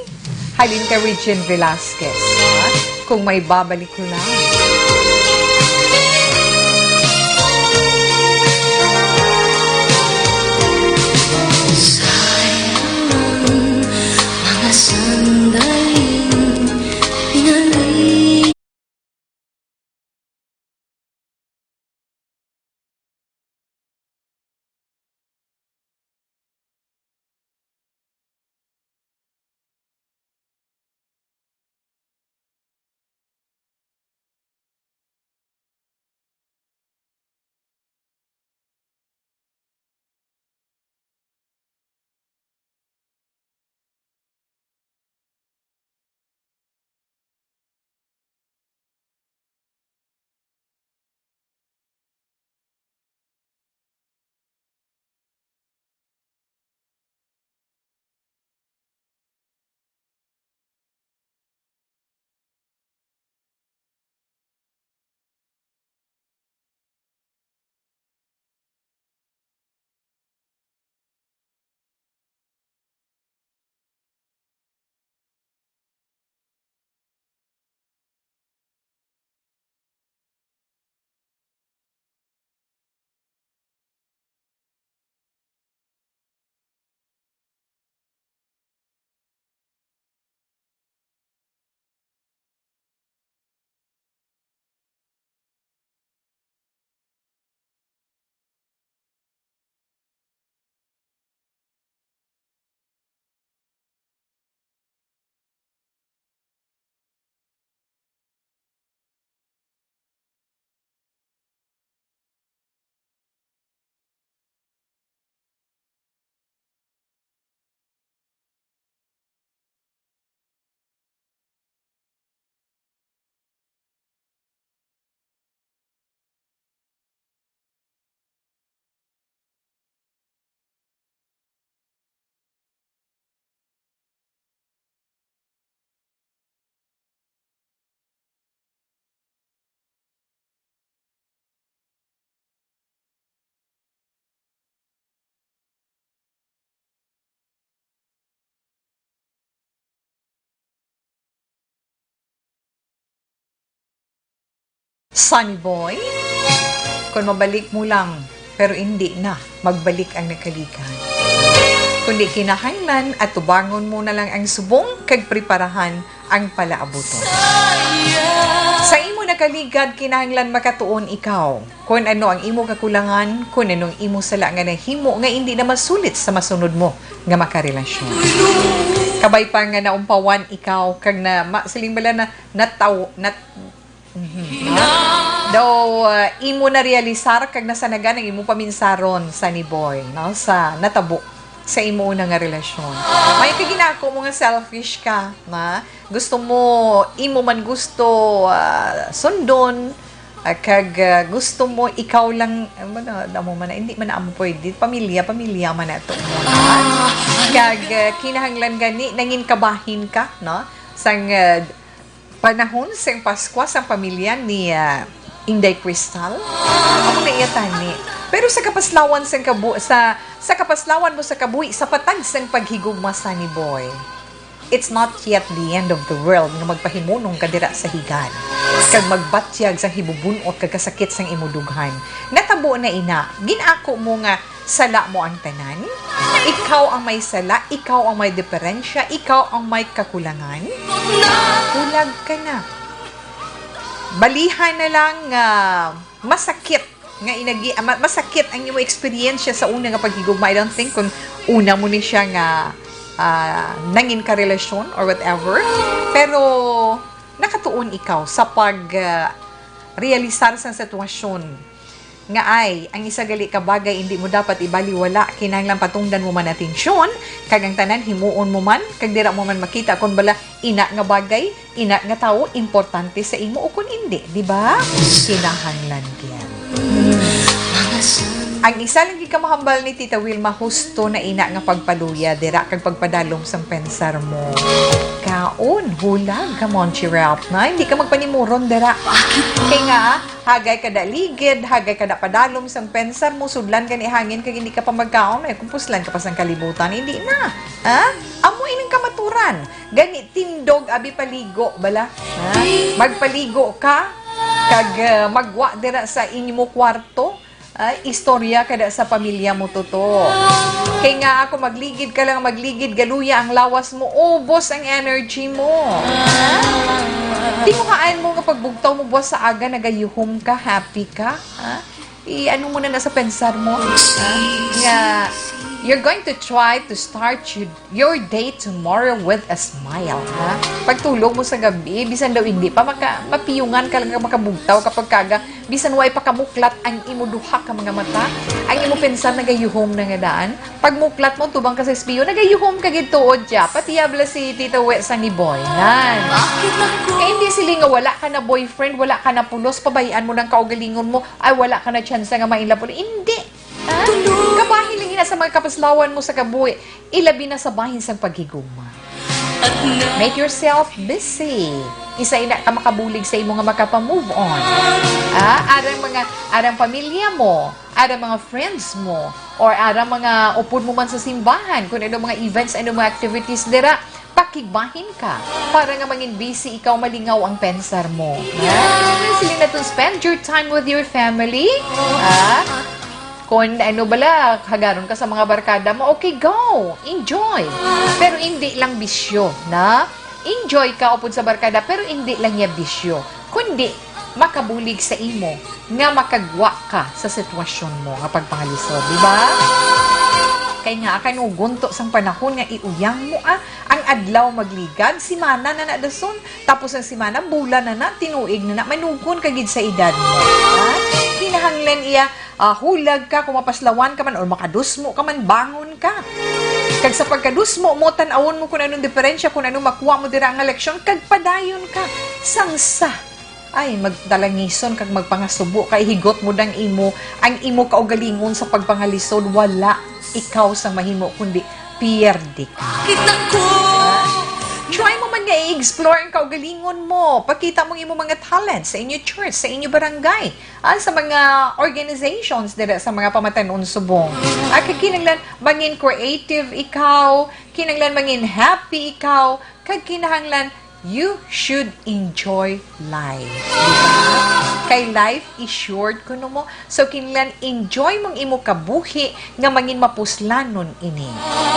halin kay Regine Velasquez, ha? Kung may babalik ko lang. Sayang ang mga sandaling pinali- Sunny Boy, kon mabalik mo lang, pero indi na magbalik ang nakaligad. Kundi kinahanglan atubangon mo na lang ang subong kag preparahan ang palaabuton. Sa imo nakaligad, kinahanglan makatuon ikaw kon ano ang imo kakulangan, kon ano ang imo sala nga nahimo nga indi na masulit sa masunod mo nga makarelasyon. Kabay pa nga naumpawan ikaw kag na, ma-, siling bala na, nataw-, nat-, mhm, no? Daw, uh, imo na realisar kag nasanagan ang imo paminsaron, Sunny Boy, no? Sa natabo. sa imo una nga relasyon. May kaginako mo nga selfish ka, na gusto mo, imo man gusto, ah, sundon, ah, kag, ah, gusto mo ikaw lang, ano na, amo man na, hindi man na amo pwede. Pamilya, pamilya man na to mo, ha? Kag, ah, kinahanglan gani, nangin kabahin ka, no? Sang, ah, panahon sang Paskwa sang pamilya ni, ah, Inday Crystal. Amo na iya tani. Pero sa kapaslawan sang kabu-, sa, sa kapaslawan mo sa kabuhi, sa patag sang paghigugma, Sunny Boy, it's not yet the end of the world nga magpahimunong ka dira sa higan, kag magbatyag sang hibubun-ot kag kasakit sang imo dughan. Natabo na ina, gin-ako mo nga sala mo ang tanan? Ikaw ang may sala, ikaw ang may diferensya, ikaw ang may kakulangan? Hulag ka na. Balihan na lang nga masakit nga inagi-, ah, ma-, masakit ang imo eksperyensya sa una nga paghigugma. I don't think kung una mo ni siya nga, ah, nangin karelasyon or whatever. Pero nakatuon ikaw sa pag, ah, realisar sa sitwasyon nga ay ang isa gali ka bagay hindi mo dapat ibaliwala. Kinahanglan patungdan mo man atensyon, kag ang tanan himuon mo man, kag dira mo man makita kon bala ina nga bagay, ina nga tawo importante sa imo o kon indi, di ba? Kinahanglan gid. Ang isa lang gid ka mahambal ni Tita Wilma, husto na ina nga pagpaluya dira kag pagpadalom sang pensar mo. Kaon, hulag ka, Monchi Ralph, na hindi ka magpanimuron dira. Kay nga, hagay ka da ligid, hagay ka da padalom sang pensar mo, sudlan ka ni hangin kag hindi ka pa magkaon, ay, kung puslan ka pa sang kalibutan, hindi na. Ha? Amo ining kamaturan. Gani, tindog, abi paligo, bala. Ha? Magpaligo ka, kag, ah, magwa dira sa inyo kwarto. Ay, istorya ka da sa pamilya mo, Toto. Kay nga ako, magligid ka lang, magligid, galuya ang lawas mo, ubos ang energy mo. Ha? Tinguhaan mo nga pagbugtaw mo buwas sa aga, nagayuhom ka, happy ka, ha? I-ano mo na na sa pensar mo, ha? Nga, you're going to try to start your, your day tomorrow with a smile, ha? Pagtulog mo sa gabi, bisan daw hindi pa maka-, mapiyungan ka lang nga makabugtaw kapag kaga, bisan way pakamuklat ang imo duha ka mga mata, ang imo pensar nagayuhom na nga daan. Pagmuklat mo, tubang ka sa espeho, nagayuhom ka gid tuod siya. Pati abla si Tita We sang iboy. Nan. Kay hindi sila nga wala ka na boyfriend, wala ka na pulos, pabayaan mo ng kaugalingon mo, ay wala ka na tsansa nga mainlove ulit. Hindi. Ha? Kabahin lang ina sa mga kapaslawan mo sa kabuhi, ilabi na sa bahin sang paghigugma. Make yourself busy. Isa ina ka makabulig sa imo nga makapa-move on. Ah, arang mga, arang pamilya mo, arang mga friends mo, or arang mga upod mo man sa simbahan, kung ano mga events, ano mga activities dira, pakigbahin ka para nga mangin busy ikaw, malingaw ang pensar mo. Ha? Sila na to, spend your time with your family. Ha? Kung ano bala, hagaron ka sa mga barkada mo, okay, go! Enjoy! Pero hindi lang bisyo, na? Enjoy ka upod sa barkada, pero hindi lang niya bisyo, kundi makabulig sa imo nga makagwa ka sa sitwasyon mo nga pagpangalisod, di ba? Kay nga, kanugon to sang panahon nga iuyang mo, ah, ang adlaw magligad, simana na na dason, tapos ang simana, bulan na na, tinuig na na, manugon ka gid sa edad mo, ha? Kinahanglan iya, ah, hulag ka, kung mapaslawan ka man, or makadusmo ka man, bangon ka. Kag sa pagkadusmo mo, tan-awon mo kung anong diferensya, kung anong makuha mo dira nga leksyon, kag padayon ka. Sang sa, ay, magtalangison kag magpangasubo, kay higot mo dang imo, ang imo kaugalingon sa pagpangalisod, wala ikaw sang mahimo, kundi pierde ka. Kita ko. Try mo man nga i-explore ang kaugalingon mo. Pakita mo ang imo mga talent sa inyo church, sa inyo barangay, ah, sa mga organizations dira sa mga pamatanon subong. At kinahanglan mangin creative ikaw, kinahanglan mangin happy ikaw, kag kinahanglan you should enjoy life. Di ba? Kay life is short, kuno mo. So, kinahanglan enjoy mong imo kabuhi nga mangin mapuslanon ini.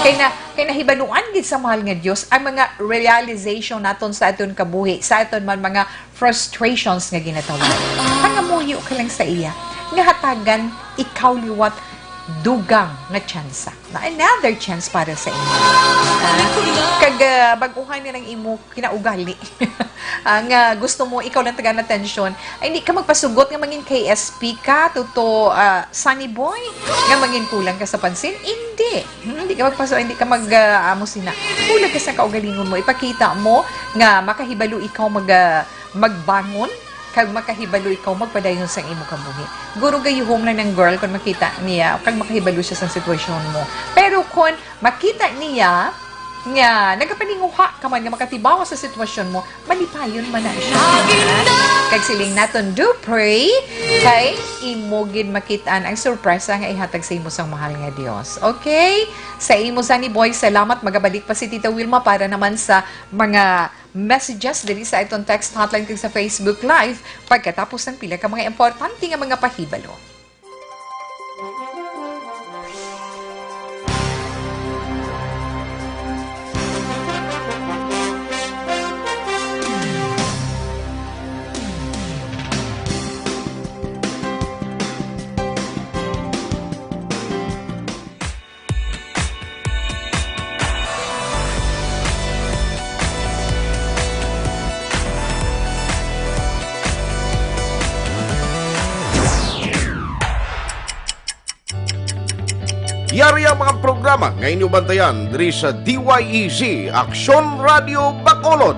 Kay na, kay nahibaluan gid sa mahal nga Dios ang mga realization naton sa aton kabuhi, sa aton man mga frustrations nga ginatawag. Pangamuyo ka lang sa iya, nga hatagan ikaw liwat dugang nga tsansa. Na another chance para sa imo. Ah, kag, ah, bag-uhan na lang imo kinaugali. Ah, nga gusto mo ikaw lang tagaan atensyon. Ay, hindi ka magpasugot nga mangin K S P ka, Toto, ah, Sunny Boy, nga mangin kulang ka sa pansin. Hindi. Hmm, hindi ka magpasu-, hindi ka mag, ah, amo sina. Kulang ka sa kaugalingon mo. Ipakita mo nga makahibalo ikaw mag, ah, magbangon, kag makahibalo ikaw magpadayon sang imo kabuhi. Guro, gayuhom lang ang girl kon makita niya, kag makahibalo siya sang sitwasyon mo. Pero kon makita niya nga nagapaninguha ka man nga makatibaw sa sitwasyon mo, malipayon man na siya. Kag siling naton, do pray, kay imo gid makit-an ang sorpresa nga ihatag sa imo sang mahal nga Dios. Okay? Sa imo, Sunny Boy, salamat. Magabalik pa si Tita Wilma para naman sa mga messages diri sa aton text hotline kag sa Facebook Live pagkatapos ng pila ka mga importante nga mga pahibalo. Yari ang mga programa nga inyo bantayan diri sa D Y E Z, Aksyon Radio Bacolod.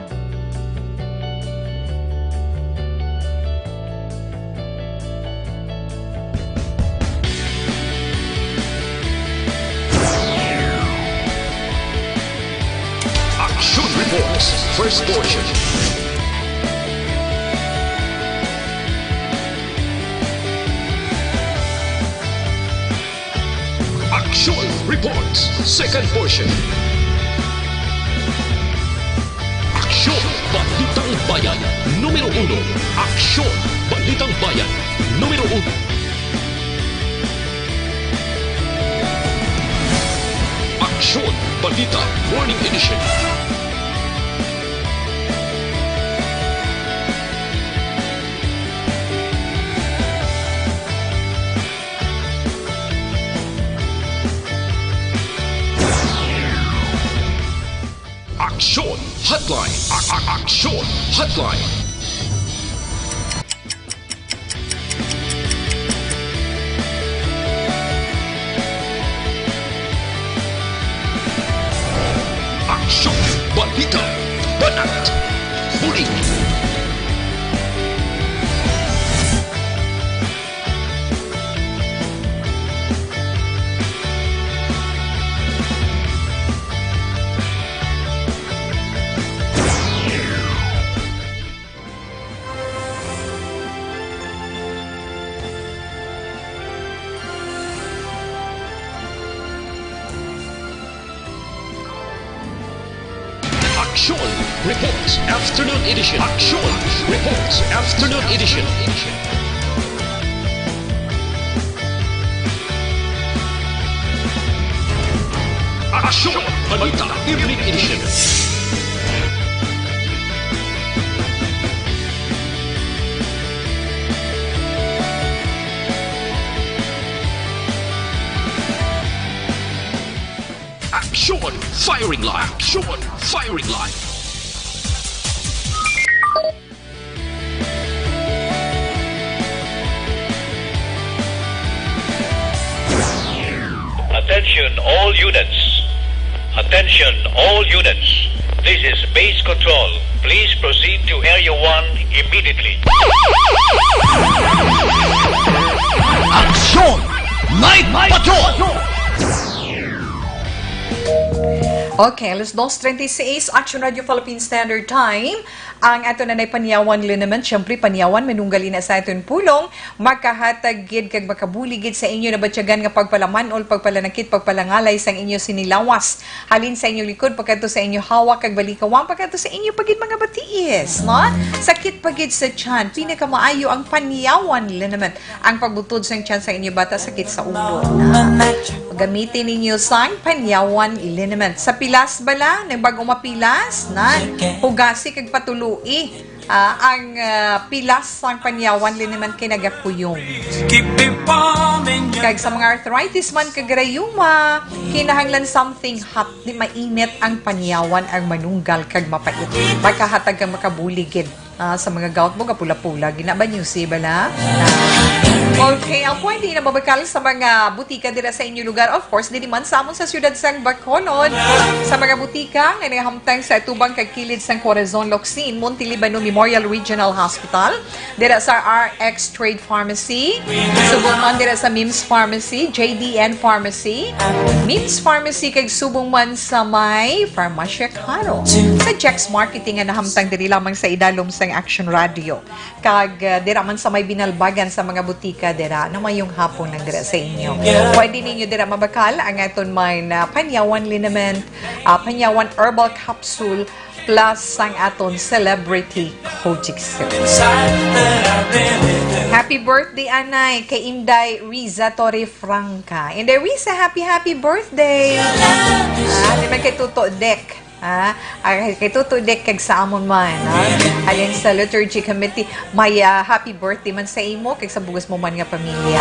Action Reports, first portion. Action Reports, second portion. Aksyon, Balitang Bayan, numero uno. Aksyon, Balitang Bayan, numero uno. Aksyon, Balita, Morning Edition. Aksyon Hotline. A-, a-, Aksyon Hotline. Aksyon, balita, banat, buli. Aksyon Reports Afternoon Edition. Aksyon Reports Afternoon Edition. Aksyon Balita Evening Edition. Aksyon Firing Line. Aksyon Firing Line. Attention all units. Attention all units. This is base control. Please proceed to Area one immediately. Aksyon! Night Patrol! Okay, alas dos treinta y seis, Action Radio Philippine Standard Time. Ang ato na nay Panyawan Liniment, siyempre, Panyawan, manunggal ina sa aton pulong, makahatag gid kag makabulig gid sa inyo nabatyagan nga pagpalaman-ol, pagpalanakit, pagpalangalay sang inyo sinilawas. Halin sa inyo likod, pagkadto sa inyo hawak, kag balikawang, pagkadto sa inyo pa gid mga batiis, no? Sakit pa gid sa tiyan, pinakamaayo ang Panyawan Liniment. Ang pagbutod sang tiyan sa inyo bata, sakit sa ulo na. Gamitin ninyo sang Panyawan Liniment. Sa pilas bala, nang bag-o mapilas, na, hugasi kag patuloi. Ah, ang, ah, pilas sang panyawan liniment kay nagakuyong. Kag sa mga arthritis man kag rayuma, kinahanglan something hot, di mainit ang panyawan, ang manunggal kag mapait. Makahatag kang makabulig gid, ah, sa mga gout mo, gapula-pula, gina ba, Newsy, bala? Ah. Okay, ang pwede na mabakal sa mga butika dira sa inyo lugar. Of course, diri man sa amon sa siyudad sang Bacolod. Sa mga butika nga nagahamtang sa atubang kag kilid sang Corazon Locsin, Montelibano Memorial Regional Hospital, dira sa R X Trade Pharmacy, subong man dira sa Mims Pharmacy, J D N Pharmacy, Mims Pharmacy, kag subong man sa may Farmacia Caro. Sa Jex Marketing nga nahamtang diri lamang sa idalom sang Action Radio. Kag, ah, dira man sa may Binalbagan sa mga butika dira, na mayong hapon lang dira sa inyo. Pwede ninyo dira mabakal ang aton man, ah, Panyawan Liniment, ah, Panyawan Herbal Capsule, plus sang aton Celebrity Kojic Syrup. Happy birthday, anay, kay Inday Riza Torrefranca. Inday Riza, happy, happy birthday! Ah, di man kay Tuto Dek. Ah, ah, kay Tuto Dek kag sa amon man, ah. Halin sa Liturgy Committee, may, ah, happy birthday man sa imo kag sa bug-os mo man nga pamilya.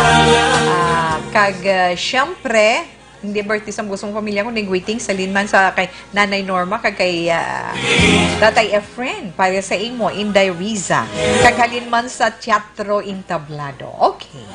Ah, kag, ah, siyempre, hindi birthday sa bug-os mong pamilya, kundi greetings sa linman sa kay Nanay Norma kag kay, ah, Tatay Efren para sa imo, Inday Riza. Kag halin man sa Teatro Entablado. Okay.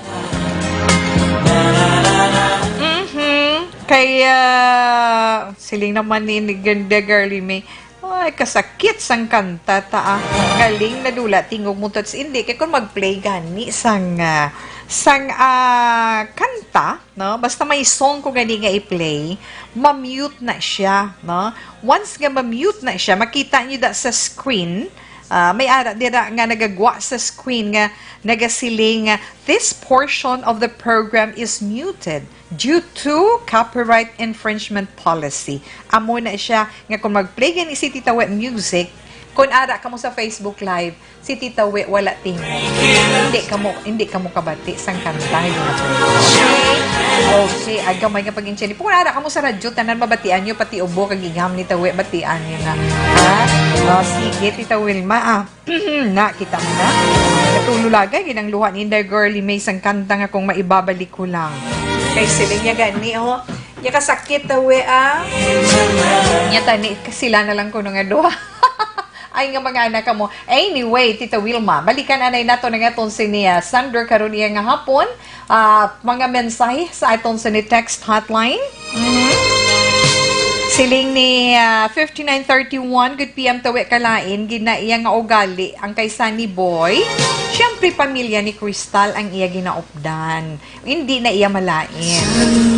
Mhm. Kay, ah, siling naman ni, ni Ganda Girly May, ay, kasakit sang kanta ta, ah. Galing nadula tingog mo, Tots. Hindi, kay kung mag-play gani sang, ah, sang, ah, kanta, no? Basta may song ko gani nga i-play, ma-mute na siya, no? Once nga ma-mute na siya, makita niyo da sa screen, ah, may ara dira nga nagagwa sa screen nga nagasiling nga, "This portion of the program is muted due to copyright infringement policy." Amo na siya nga kung mag-play gani si Tita Wet Music, kung ara kamo sa Facebook Live, si Tita Wet wala tingog. Hindi kamo, hindi kamo kabati sang kanta nga ginaplay. Okay, ay gamay nga pag-intindi. Kung ara kamo sa radyo, tanan mabatian nyo, pati ubo kag igam ni Tita Wet, batian nyo na. Ha? O, sige, Tita Wilma, ah. Na, kita mo na. Natululagay gid ang luha ni Inday Girly May sang kanta nga kung maibabalik ko lang. Kay siling niya gani, oh. Niya kasakit, Tita Wet, ah. Niya tani, sila na lang kuno nga duha. Ay, nga mga anak kamo. Anyway, Tita Wilma, balikan anay nato na nga tong si ni, ah, Sandra karon iya nga hapon. Ah, mga mensahe sa aton sa ni text hotline. Mhm. Siling ni, ah, fifty-nine thirty-one, "Good P M, Tita Wet, kalain gid na iya nga ugali ang kay Sunny Boy. Siyempre, pamilya ni Crystal ang iya ginaupdan. Hindi na iya malain."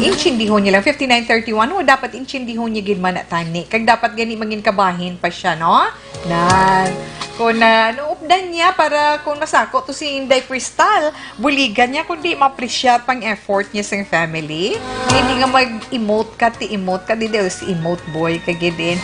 Intindihon niya lang. Fifty-nine thirty-one, oh, dapat intindihon niya gid man na tani. Kag dapat gani mangin kabahin pa siya, no? Nan. Kung, ah, naupdan niya para kung masako to si Inday Crystal, buligan niya kundi ma-appreciate pang effort niya sa family. Hindi nga mag-emote ka, ti emote ka, di daw si emote boy ka gid din.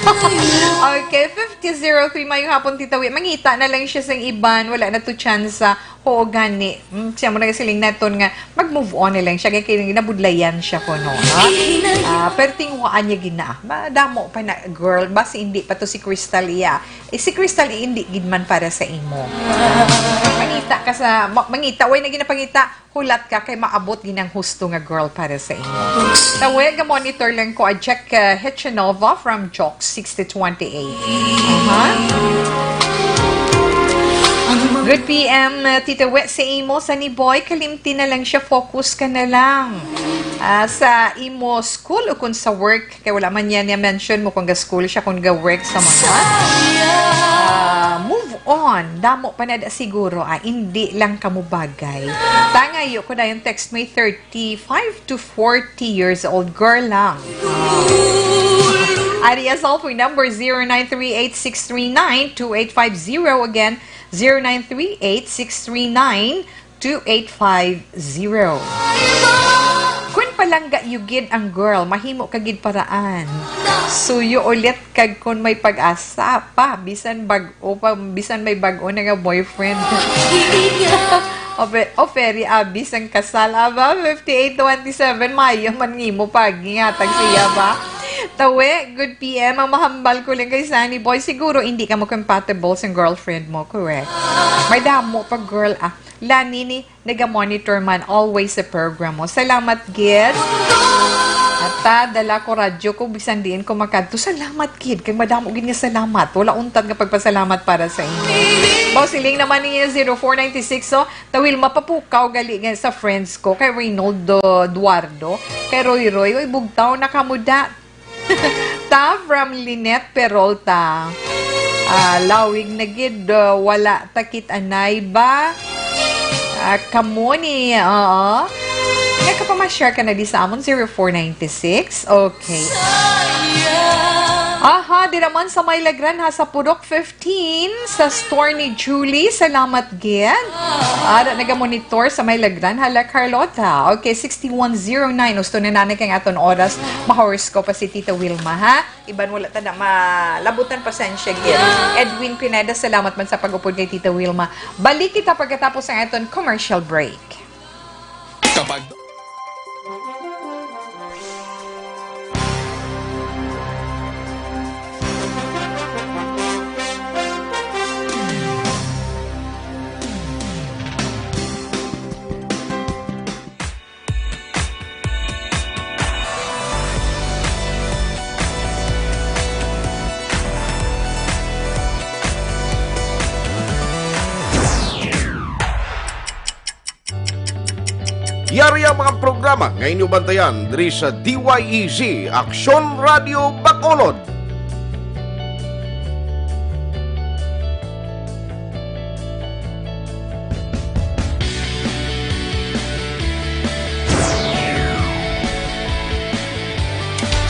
Okay, fifty zero three, mayong hapon, Tita Wet. Mangita na lang siya sa iban, wala na to chance. Oo, gani. Mm, siya mo nagasiling naton nga mag-move on na lang siya, kay, kay nabudlayan siya ko, no? Ha? Ah, pero tinguhaan niya gina. Madamo pa na, girl. Basi hindi pa to si Crystal iya. Eh, si Crystal, eh, hindi gid man para sa imo. Mangita ka sa, ma-, mangita, way na ginapangita, hulat ka kay maabot gid ang husto nga girl para sa imo. Tita Wet, ga-monitor lang ko, a Jack, uh, Hechanova from Jock sixty twenty-eight. Aha. Good P M, uh, Tita Wet, sa imo, Sunny Boy, kalimti na lang siya, focus ka na lang, ah, sa imo school o kung sa work. Kay wala man niya niya mention mo kung ga-school siya, kung ga-work sa mga. Ah, move on. Damo pa na da siguro, ah, hindi lang kamo bagay. Tangayo ko na yung text, may thirty-five to forty years old girl lang. Ari ang cellphone number, zero nine three eight six three nine two eight five zero. Again, zero nine three eight six three nine two eight five zero. Kun palangga yugid ang girl, mahimo ka gid paraan. Suyo ulit kag kun may pag-asa pa, bisan bag-o pa, bisan may bag-o na nga boyfriend. O, pe-, o, Ferry, abi sang kasal. Aba, fifty-eight twenty-seven, mayo man nimo pag-ingatag siya ba? Tawi, good P M. Ang mahambal ko lang kay Sunny Boy, siguro hindi ka mo compatible sa girlfriend mo, correct? May damo pa, girl, ah. Lani ni, naga-monitor man always sa program mo. Salamat, gid. At, ah, dala ko radyo ko, bisan diin ko makadto. Salamat, gid. Kay madamo gid nga salamat. Wala untat nga pagpasalamat para sa inyo. Boss Iling naman niya, zero four ninety-six, so, Tawil, mapapukaw gali nga sa friends ko, kay Reynoldo Eduardo, kay Roy Roy, uy, bugtaw na kamo da. Ta from Lynette Peralta. Ah, lawig na gid, ah, wala ta kit-anay ba? Ah, kamo ni, oo. Nga ka pa ma-share ka na di sa amon, zero four nine six. Okay. Aha, di naman sa may Lagran ha, sa Purok fifteen, sa store ni Julie. Salamat gid. Ara, naga-monitor sa may Lagran ha, La Carlota. Okay, sixty-one zero nine. Gusto na nanay kang aton oras. Ma-horoscope pa si Tita Wilma, ha? Iban wala ta na malabutan, pasensya gid. Edwin Pineda, salamat man sa pag-upod kay Tita Wilma. Balik kita pagkatapos ang aton commercial break. Kapag Yari ang mga programa nga inyo bantayan diri sa D Y E Z, Aksyon Radio Bacolod.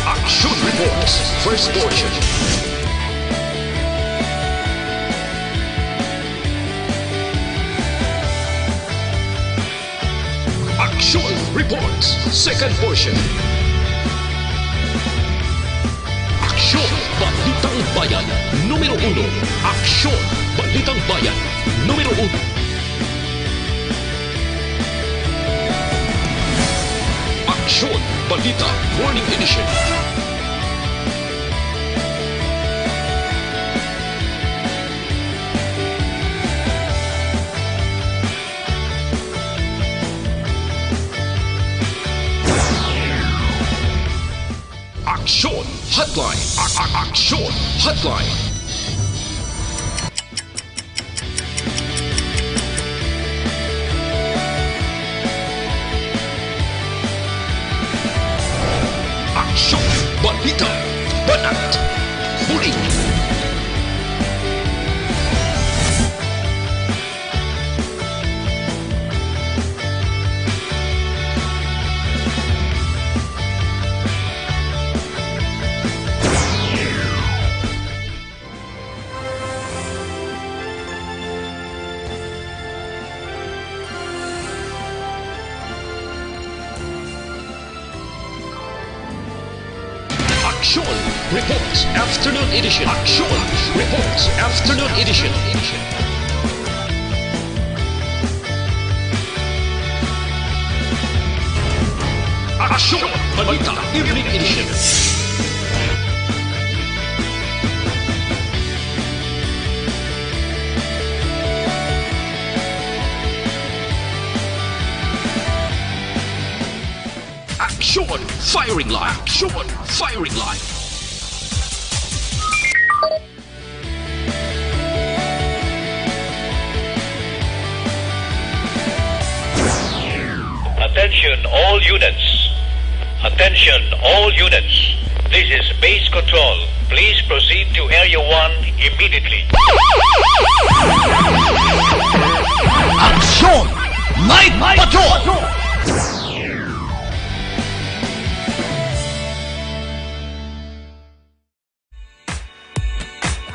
Action Reports, first portion. Action Reports, second portion. Aksyon, Balitang Bayan, numero uno. Aksyon, Balitang Bayan, numero uno. Aksyon, Balita, Morning Edition. Aksyon Hotline. A-, a-, Aksyon Hotline. Aksyon, balita, banat, bulig. Aksyon Reports Afternoon Edition. Aksyon Reports Afternoon Edition. Aksyon Balita Evening Edition. Aksyon Firing Line. Aksyon Firing Line. Attention all units. Attention all units. This is base control. Please proceed to Area one immediately. Aksyon! Night Patrol!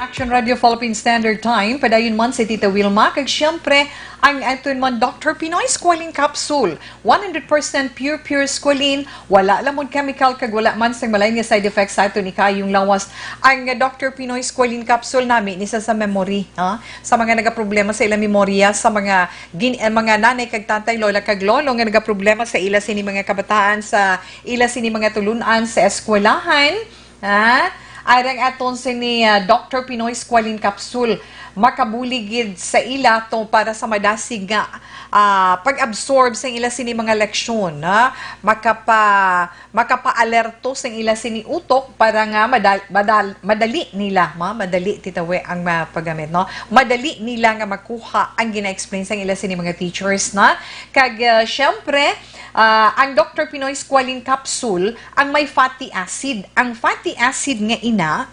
Action Radio Philippine Standard Time, padayon man si Tita Wilma, kag siyempre, ang aton man Doctor Pinoy Squalene Capsule, one hundred percent pure, pure squalene, wala lamon chemical, kag wala man sang malain nga side effects sa aton ikaayong lawas. Ang Doctor Pinoy Squalene Capsule nami ni sa, sa memory, ha? Sa mga nagaproblema sa ilang memorya, sa mga gin-, eh, mga nanay kag tatay, lola kag lolo nga nagaproblema sa ila sini mga kabataan, sa ila sini mga tulun-an sa eskwelahan, Ha? Arang aton sini, ah, Doctor Pinoy Squalene Capsule, makabulig gid sa ila to para sa madasig nga, ah, pag-absorb sa ila sini mga leksyon, ha? Makapa-, makapaalerto sa ila sini utok para nga madal-, madal-, madali nila, ma-, madali, Tita We, ang, ah, paggamit, no? Madali nila nga makuha ang gina-explain sa ila sini mga teachers, na? Kag, ah, syempre, ah, ang Doctor Pinoy Squalene Capsule, ang may fatty acid. Ang fatty acid nga ina,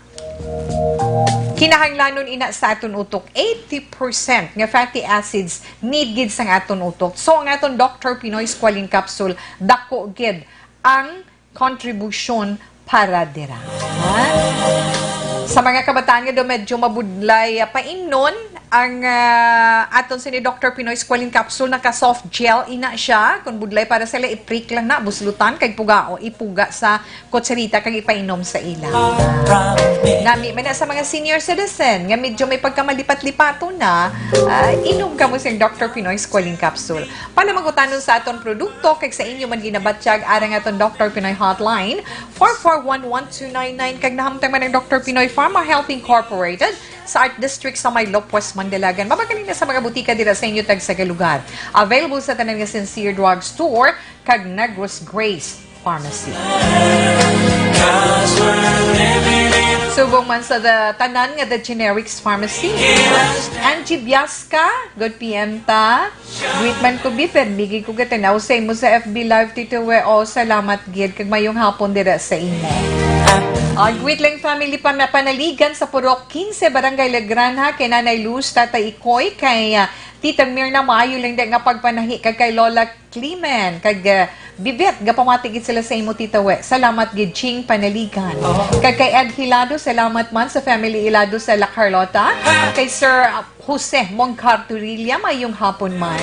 kinahanglanon ina sa aton utok. Eighty percent nga fatty acids need gid sang aton utok. So, ang aton Doctor Pinoy Squalene Capsule, dako gid ang contribution para dira. Ha? Sa mga kabataan nga daw medyo mabudlay, ah, paimnon, ang, ah, aton sini Doctor Pinoy Squalene Capsule, naka soft gel ina siya. Kung budlay para sila, iprik lang na, buslutan, kag pugao, ipuga sa kutsarita, kag ipainom sa ila. Nami man na sa mga senior citizen nga medyo may pagkamalipat-lipaton na, ah, inom kamo sing Doctor Pinoy Squalene Capsule. Para mangutanon sa aton produkto kag sa inyo man ginabatyag, arang aton Doctor Pinoy Hotline, four four one one two nine nine, kag nahamtang man ang Doctor Pinoy Pharma Health Incorporated sa Art District sa may Lopez, Mandalagan. Mabakal na sa mga butika dira sa inyo tagsa ka lugar. Available sa tanan nga Sincere Drug Store kag Negros Grace Pharmacy. Subong man sa the, tanan nga The Generics Pharmacy. Angie Biasca, good P M ta. Greet man ko, bi, pero bigi ko gatanaw sa imo sa F B Live, Tito We. O, salamat gid, kag mayong hapon dira sa imo. Ah, greet lang family pa, Panaligan sa Purok quince, Barangay Legranja, kay Nanay Luz, Tatay Ikoy, kay, ah, Tita Mirna, maayo lang di nga pagpanahi, kag kay Lola Clemen, kag, ah, Bibet, gapamati gid sila sa imo, Tita We. Salamat gid, Ching Panaligan. Kag kay Ed Hilado, salamat man sa family Hilado sa La Carlota. Kay Sir, ah, Jose Mongcarturilla, mayong hapon man.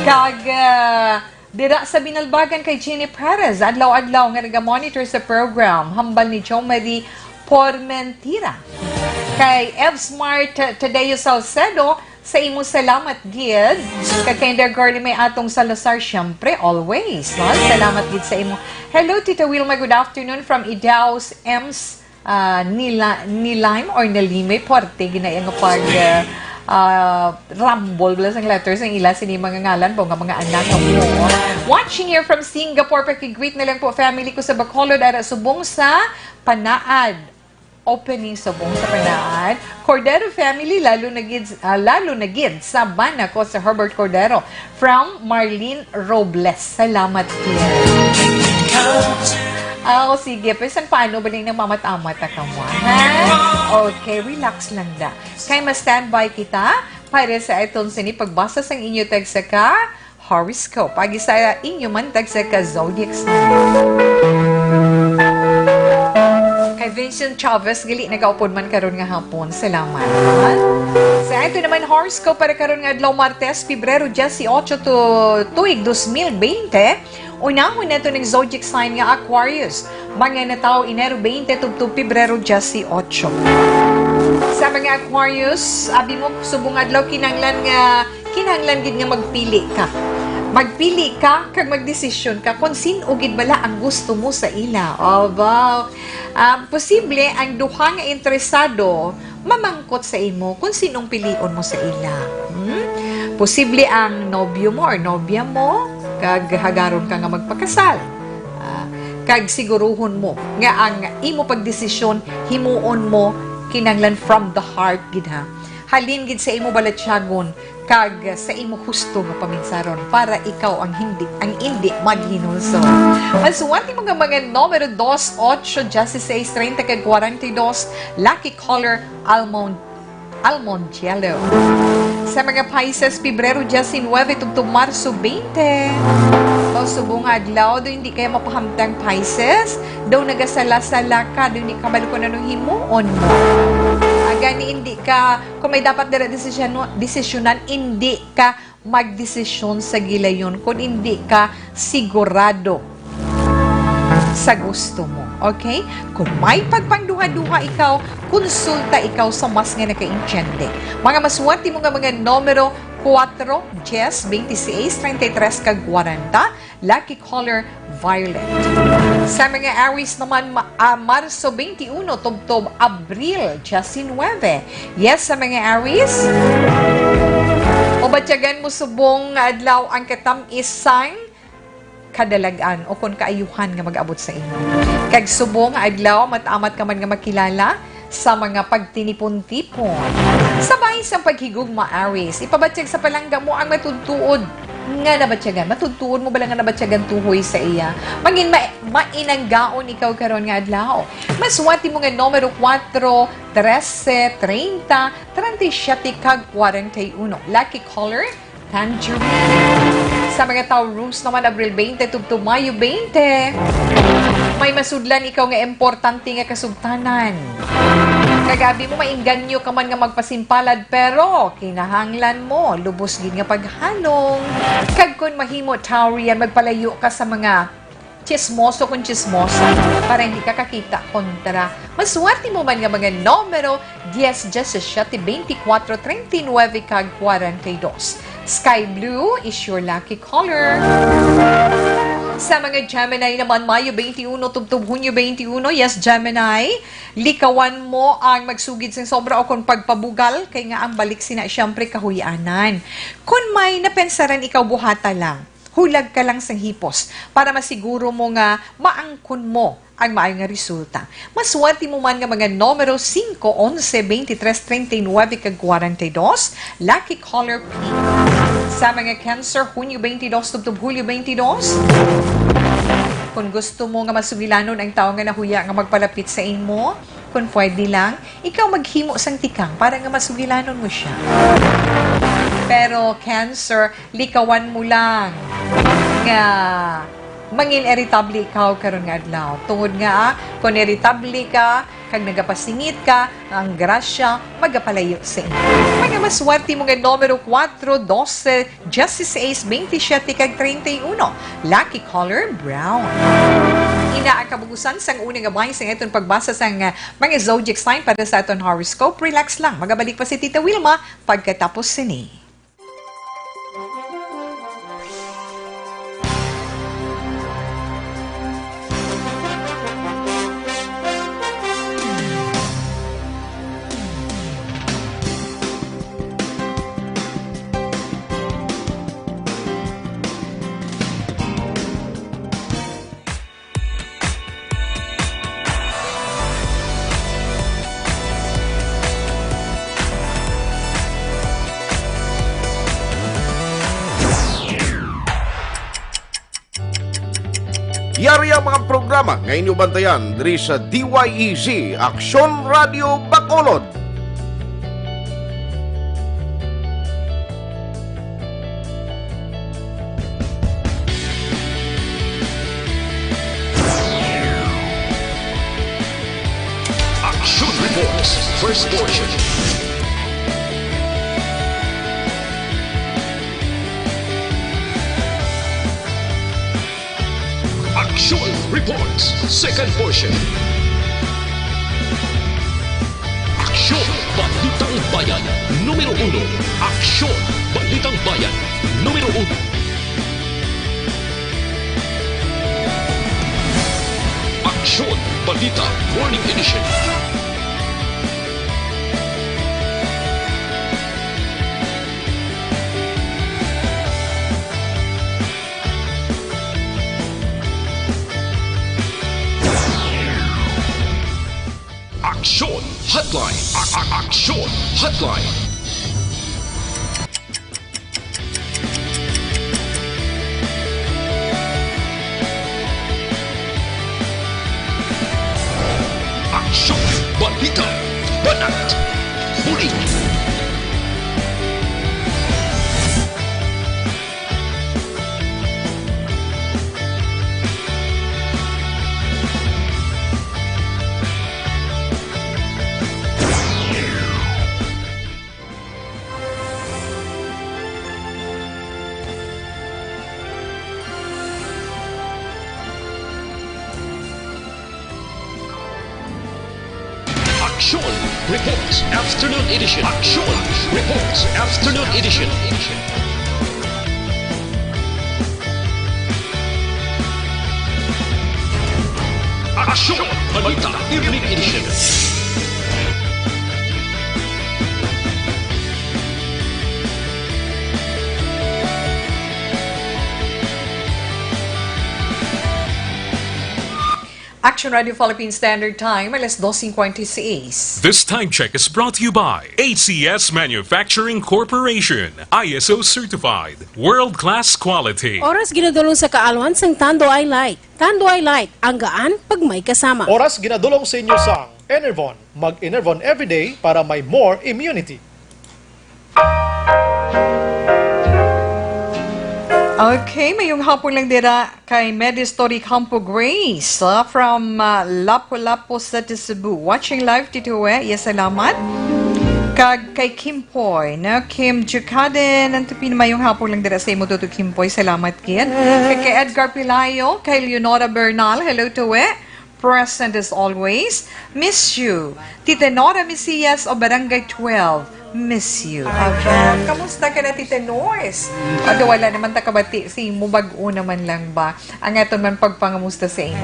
Kag, ah, dira sa Binalbagan kay Jenny Perez, adlaw-adlaw nga naga-monitor sa program, hambal ni Jo Marie Pormentira. Kay Ev Smart, ah, Tadeo Salcedo, sa imo salamat gid. Kag kay Dear Girlie May Atong Salazar, syempre, always, no? Salamat gid sa imo. Hello, Tita Wilma, good afternoon from Idaos, Ems, ah, Nila-, Nilaim or Nalime, puwerte gid na iya nga pag, ah, ah, rumble bala sang letters ang ila sini mga ngalan po nga mga anak nga mo. Watching here from Singapore, paki-greet na lang po family ko sa Bacolod, ara subong sa Panaad. Opening subong sa Panaad. Cordero family, lalo na gid, ah, lalo na gid sa bana ko sa Herbert Cordero. From Marlene Robles. Salamat, dear. Ah, o sige. Pero san paano ba ning namamat-amat na kamo, ha? Okay, relax lang da. Kay ma-standby kita para sa aton sini pagbasa sang inyo tagsa ka horoscope. Agi sa inyo man tagsa ka zodiac sign. Kay Vincent Chavez, gali nagaupod man karon nga hapon. Salamat. Sa ato naman horoscope para karon nga adlaw, Martes, Pebrero dieciocho to tuig dos mil veinte, unahon nato ning zodiac sign nga Aquarius. Mga natawo Enero twenty tubtob Pebrero dieciocho. Sa mga Aquarius, abi mo, subong adlaw kinahanglan nga, kinahanglan gid nga magpili ka. Magpili ka kag magdesisyon ka kung sin-o gid bala ang gusto mo sa ila. Aba, ah, posible ang duha nga interesado mamangkot sa imo kung sinong pilion mo sa ila. Hmm? Posible ang nobyo mo or nobya mo, kag hagaron ka nga magpakasal. Ah, kag siguruhon mo nga ang imo pagdesisyon himuon mo kinahanglan from the heart gid, ha. Halin gid sa imo balatyagon kag sa imo husto nga paminsaron para ikaw ang hindi, ang indi maghinulsol. Masuwat ni mga, mga numero dos, ocho, dieciséis, treinta kag cuarenta y dos, lucky color, almond, almond yellow. Sa mga Pisces, Pebrero diecinuebe tubtob Marso veinte. O, subong adlaw, do hindi kaya mapahamtang Pisces. Daw nagasala-sala ka, daw hindi ka kabalo kung anong himuon mo. Ah, gani, hindi ka, kung may dapat dira desisyon-, desisyonan, hindi ka magdesisyon sa gilayon kung hindi ka sigurado sa gusto mo. Okay? Kung may pagpangduha-duha ikaw, konsulta ikaw sa mas nga nakaintiende. Mga masuwat mo nga mga numero, Kuwatro, diyes, bente seis, treinta y tres, kag kwarenta. Lucky color, violet. Sa mga Aries naman, ma-, ah, Marso twenty-one tubtob Abril diecinueve. Yes, sa mga Aries, mabatyagan mo subong nga adlaw ang katamis sang kadalag-an o kon kaayuhan nga mag-abot sa imo. Kag subong nga adlaw, mat-amat ka man nga makilala sa mga pagtinipon-tipon. Sa bahin sang paghigugma, Aries, ipabatyag sa palangga mo ang matutuod nga nabatyagan. Matutuod mo bala nga nabatyagan tuhoy sa iya? Mangin ma-, mainanggaon ikaw karon nga adlaw. Maswerte mo nga numero kuwatro, trese, treinta, treinta y siete, kag kwarenta y uno. Lucky color, tangerine. Sa mga Taurus naman, Abril twenty tubtob Mayo twenty. May masudlan ikaw nga importante nga kasugtanan. Kag abi mo, mainganyo ka man nga magpasimpalad, pero kinahanglan mo lubos gid nga paghalong. Kag kon mahimo, Taurian, magpalayo ka sa mga tsismoso kon tsismosa para hindi ka kakita kontra. Maswerte mo man nga mga numero, diyes, diyesisiyete, bente kuwatro, treinta y nuebe, kag kwarenta y dos. Sky blue is your lucky color. Sa mga Gemini naman, Mayo twenty-one tubtob Hunyo twenty-one, yes, Gemini, likawan mo ang magsugid sing sobra o kon pagpabugal, kay nga ang balik sina, siyempre, kahuy-anan. Kon may napensaran ikaw, buhata lang. Hulag ka lang sang hipos para masiguro mo nga maangkon mo ang maayo nga resulta. Maswerte mo man nga mga numero singko, onse, bente tres, treinta y nuebe, kag kwarenta y dos. Lucky color, pink. Sa mga Cancer, Hunyo twenty-two tubtob Hulyo twenty-two. Kung gusto mo nga masugilanon ang tawo nga nahuya nga magpalapit sa imo, kung pwede lang, ikaw maghimo sang tikang para nga masugilanon mo siya. Pero, Cancer, likawan mo lang nga mangin-iritable ikaw karon nga adlaw. Tungod nga, ah, kon iritable ka kag nagapasingit ka, ang grasya magapalayo sa imo. Mga maswerte mo nga numero, kuwatro, dose, diyesisais, bentisiete, kag treinta y uno. Lucky color, brown. Ina ang kabugusan sang una nga bahin sang aton pagbasa sang, ah, mga zodiac sign para sa aton horoscope. Relax lang. Magabalik pa si Tita Wilma pagkatapos sini. Yari ang mga programa nga inyo bantayan diri sa D Y E G Aksyon Radio Bacolod. Action Reports, first portion. Action Reports, second portion. Aksyon, Balitang Bayan, numero uno. Aksyon, Balitang Bayan, numero uno. Aksyon, Balita, Morning Edition. Aksyon Hotline. A-, a-, Aksyon Hotline. Aksyon, balita, banat, bulig. Aksyon Reports Afternoon Edition. Aksyon Reports Afternoon Edition. Aksyon Balita Evening Edition. Action Radio Philippine Standard Time, alas dos cincuenta y seis. This time check is brought to you by A C S Manufacturing Corporation, I S O certified, world-class quality. Oras ginadulong sa kaalwan sang Tanduay Light. Tanduay Light, ang gaan pag may kasama. Oras ginadulong sa inyo sang Enervon. Mag-Enervon everyday para may more immunity. Okay, mayong hapon lang dira kay Medistory Campo Grace, ah, from, ah, Lapu-Lapu City, Cebu. Watching live, Tito We. Yes, salamat. Kag kay Kimpoy, na Kim Jukaden, ang tupin, mayong hapon lang dira sa imo, Tuto Kimpoy. Salamat gid. Kag kay Edgar Pilayo, kay Leonora Bernal, hello, Tuwe. Present as always. Miss you. Tita Nora Mesias of Barangay twelve. Miss you. Ayan. Kamusta ka na, Tita Nors? Although wala naman ta kabati sa imo, bag-o naman lang ba? Ang aton man pagpangamusta sa imo.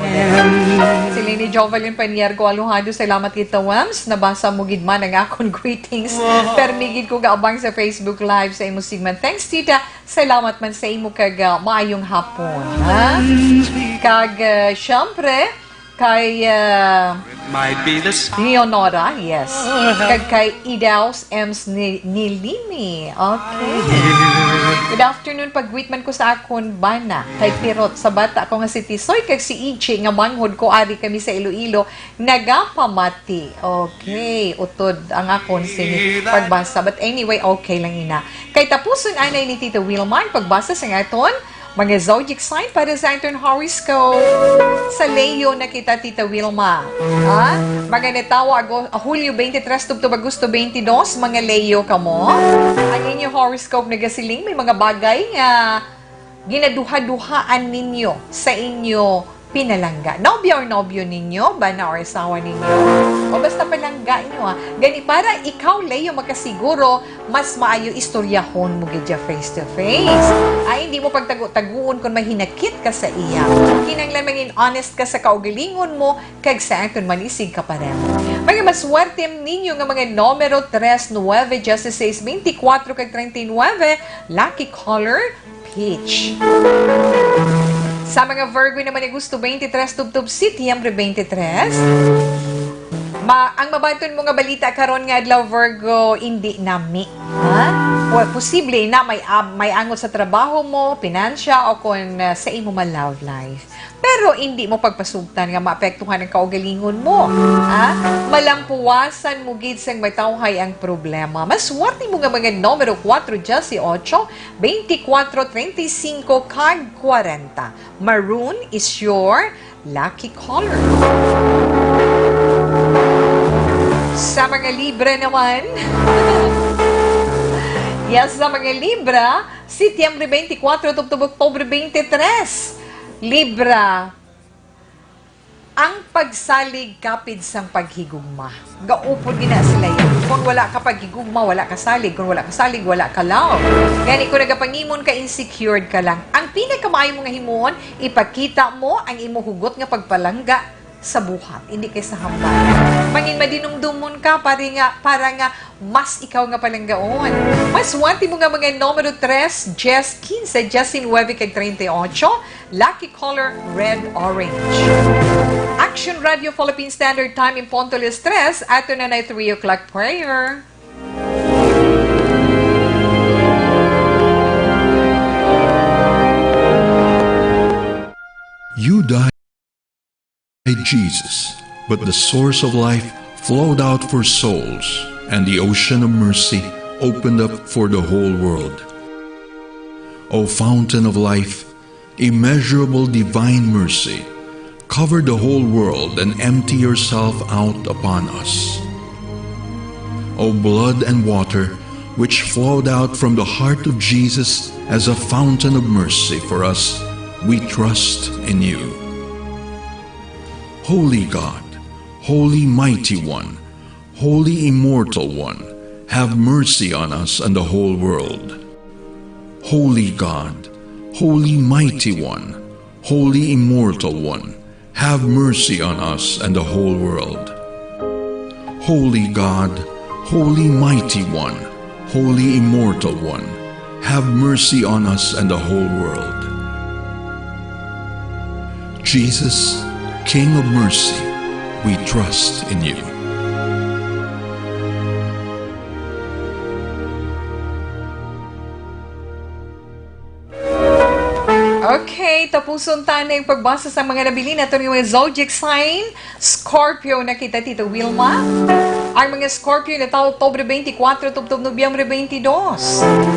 Si Lini Jovelyn Paniergo Alojado, salamat kita, Wams. Nabasa mo gid man ang akon greetings. Permi gid ko gaabang sa Facebook Live sa imo sigman. Thanks, Tita. Salamat man sa imo kag, ah, maayong hapon, ha? Kag, ah, syempre, kay, ah, Leonora, yes. Kag kay Idaus Ems ni, ni Limi. Okay. Good afternoon. Pag-greet man ko sa akon bana, kay Pirot, sa bata ko nga si Tisoy, kag si Ichi, nga manghod ko, ari kami sa Iloilo, nagapamati. Okay. Utod ang akon sini pagbasa. But anyway, okay lang ina. Kay tapuson anay ni Tita Wilma ang pagbasa sa aton mga zodiac sign para sa aton horoscope. Sa Leo na kita, Tita Wilma. Ha? Mga natawo, Ago-, Hulyo twenty-three tubtob Agosto twenty-two, mga Leo kamo. Ang inyo horoscope nagasiling, may mga bagay nga ginaduha-duhaan ninyo sa inyo pinalangga. Nobya or nobyo ninyo, bana or asawa ninyo, o basta palangga nyo, ha. Gani, para ikaw, Leo, makasiguro, mas maayo istoryahon mo gid siya face to face. Ay, hindi mo pagtago-taguon kung may hinakit ka sa iya. Kinahanglan mangin honest ka sa kaugalingon mo kag sa aton malisig ka pareho. Mga maswerte ninyo nga mga numero tres, nuebe, dieciséis, veinticuatro, kag treinta y nueve, lucky color, peach. Sa mga Virgo naman, Agosto twenty-three tubtob Setyembre twenty-three, ma-, ang mabaton mo nga balita karon nga adlaw, Virgo, indi nami. Ha? Well, posible na may ab-, may angot sa trabaho mo, pinansya, o kung, uh, sa imo man love life. Pero indi mo pagpasugtan nga maapektuhan ang kaugalingon mo. Ha? Malampuwasan mo gid sang matawhay ang problema. Maswerte mo nga mga numero kuwatro, diyes y ocho, beintikwatro, treinta y singko, kag kwarenta. Maroon is your lucky color. Sa mga Libra naman, yes, sa mga Libra, Setyembre twenty-four tubtob Oktubre twenty-three. Libra, ang pagsalig kapid sang paghigugma. Gaupod gina sila yan. Kung wala ka paghigugma, wala ka salig. Kung wala ka salig, wala ka love. Gani, kung nagapangimon ka, insecure ka lang. Ang pinakamaayo mo nga himuon, ipakita mo ang imo hugot nga pagpalangga sa buhat, hindi kay sa hambal. Mangin madinumdumon ka, pare nga, para nga mas ikaw nga palanggaon. Maswerte mo nga mga numero tres, diyes, kinse, diyes y nuebe, kag treinta y ocho. Lucky color, red, orange. Action Radio Philippine Standard Time in punto alas tres, ato na na three o'clock prayer. You died, Jesus, but the source of life flowed out for souls, and the ocean of mercy opened up for the whole world. O fountain of life, immeasurable divine mercy, cover the whole world and empty yourself out upon us. O blood and water, which flowed out from the heart of Jesus as a fountain of mercy for us, we trust in you. Holy God, Holy Mighty One, Holy Immortal One, have mercy on us and the whole world. Holy God, Holy Mighty One, Holy Immortal One, have mercy on us and the whole world. Holy God, Holy Mighty One, Holy Immortal One, have mercy on us and the whole world. Jesus, King of mercy, we trust in you. Okay, tapuson ta na ang pagbasa sa mga nabilin naton nga mga zodiac sign. Scorpio na kita, Tito Wilma. Ang mga Scorpio natawo Oktubre twenty-four tubtob Nobyembre twenty-two.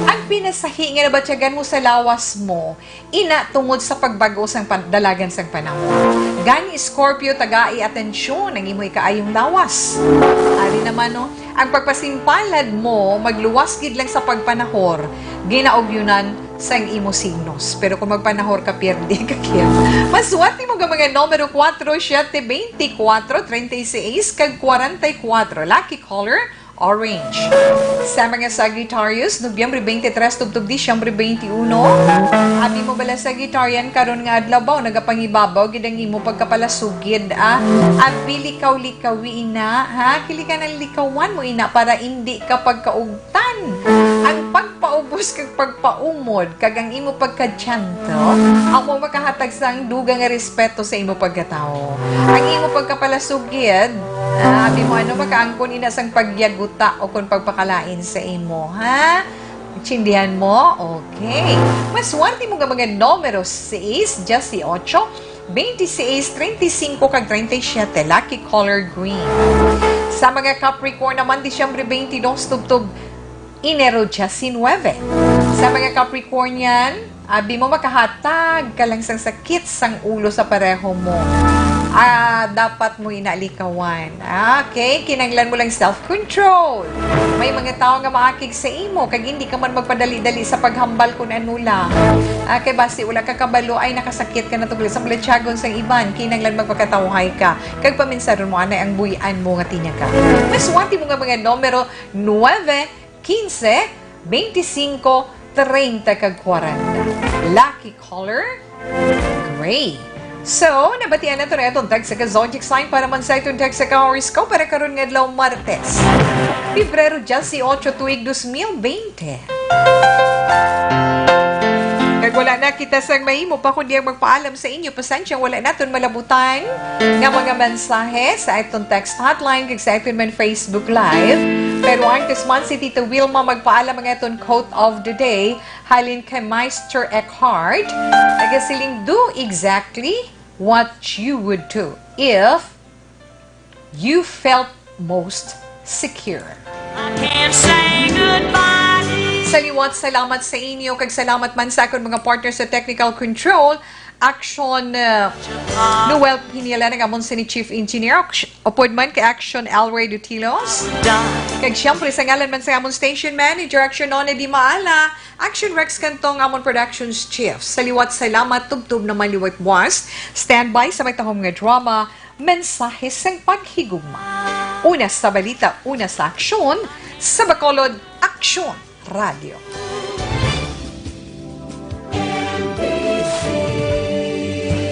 Ang pinasahi nga nabatyagan mo sa lawas mo, ina tungod sa pagbag-o sang pan-, dalagan sang panahon. Gani, Scorpio, tagai atensyon ang imo ikaayong lawas. Ari naman, no, ang pagpasimpalad mo, magluwas gid lang sa pagpanahor, ginaugyunan sang imo signos. Pero kung magpanahor ka, pierde ka, kaya. Maswerte mo nga mga numero kuwatro, siyete, beintikwatro, treinta y seis, kag kwarenta y kuwatro. Lucky color, orange. Sa mga Sagittarius, Nobyembre twenty-three tubtob Disyembre twenty-one. Abi mo bala, Sagittarian, karon nga adlaw ba, nagapangibabaw gid ang imo pagkapalasugid, ah? Abi, likaw-likawi ina, ha? Kili ka ng likawan mo ina para indi ka pagkaugtan. Ang pagpaubos kag pagpaumod kag ang imo pagkadyanto amo makahatag sang dugang nga respeto sa imo pagkatawo. Ang imo pagkapalasugid, ah, abi mo ano, makaangkon ina sang pagyaguta o kon pagpakalain sa imo, ha? Naintindihan mo? Okay. Maswerte mo nga mga numero seis, dieciocho, veintiséis, treinta y cinco, kag treinta y siete. Lucky color, green. Sa mga Capricorn naman, Disyembre twenty-two tubtob Enero diecinuebe. Sa mga Capricornian, abi mo makahatag ka lang sang sakit sang ulo sa pareho mo. Ah, dapat mo inalikawan. Ah, okay, kinahanglan mo lang self-control. May mga tawo nga maakig sa imo, kag hindi ka man magpadali-dali sa paghambal kun ano lang. Ah, kay basi wala ka kabalo, ay nakasakit ka na tungod sa malatyagon sang iban, kinahanglan magpakatawhay ka, kag paminsaron mo anay ang buy-an mo nga tinyaga. Maswerte mo nga mga numero, nuebe, quince, veinticinco, treinta, kag kwarenta. Lucky color, gray. So, nabatian na to na itong tagsa ka zodiac sign para man sa itong tagsa ka horoscope para karon nga adlaw, Martes, Pebrero dieciocho, tuig dos mil veinte. Kag wala na kita sang mahimo pa kundi ang magpaalam sa inyo. Pasensya, wala naton malabutan nga mga mensahe sa aton text hotline kag sa aton man Facebook Live. Pero antes man si Tita Wilma magpaalam ang aton quote of the day, halin kay Meister Eckhart, nagasiling, "Do exactly what you would do if you felt most secure." I can't say goodbye. Sa liwat, salamat sa inyo, kag salamat man sa akon mga partner sa technical control, Action, uh, Noel Pinila, nag-amon sini Chief Engineer, Action, upod man kay Action Elroy Dutilos. Kag siyempre, sa ngalan man sa amon station manager, Action Nona Di Maala, Action Rex Cantong, amon productions chief. Sa liwat, salamat, tubtob naman liwat, boss. Standby sa may tahom nga drama, Mensahe sang Paghigugma. Una sa balita, una sa aksyon, sa Bacolod, Aksyon Radyo.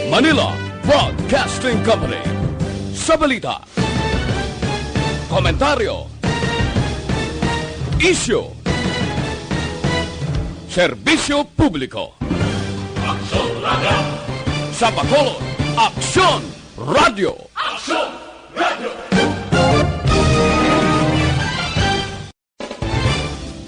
Manila Broadcasting Company. Sa balita, komentaryo, isyu, serbisyo publiko. Aksyon Radyo. Sa Bacolod, Aksyon Radyo. Aksyon!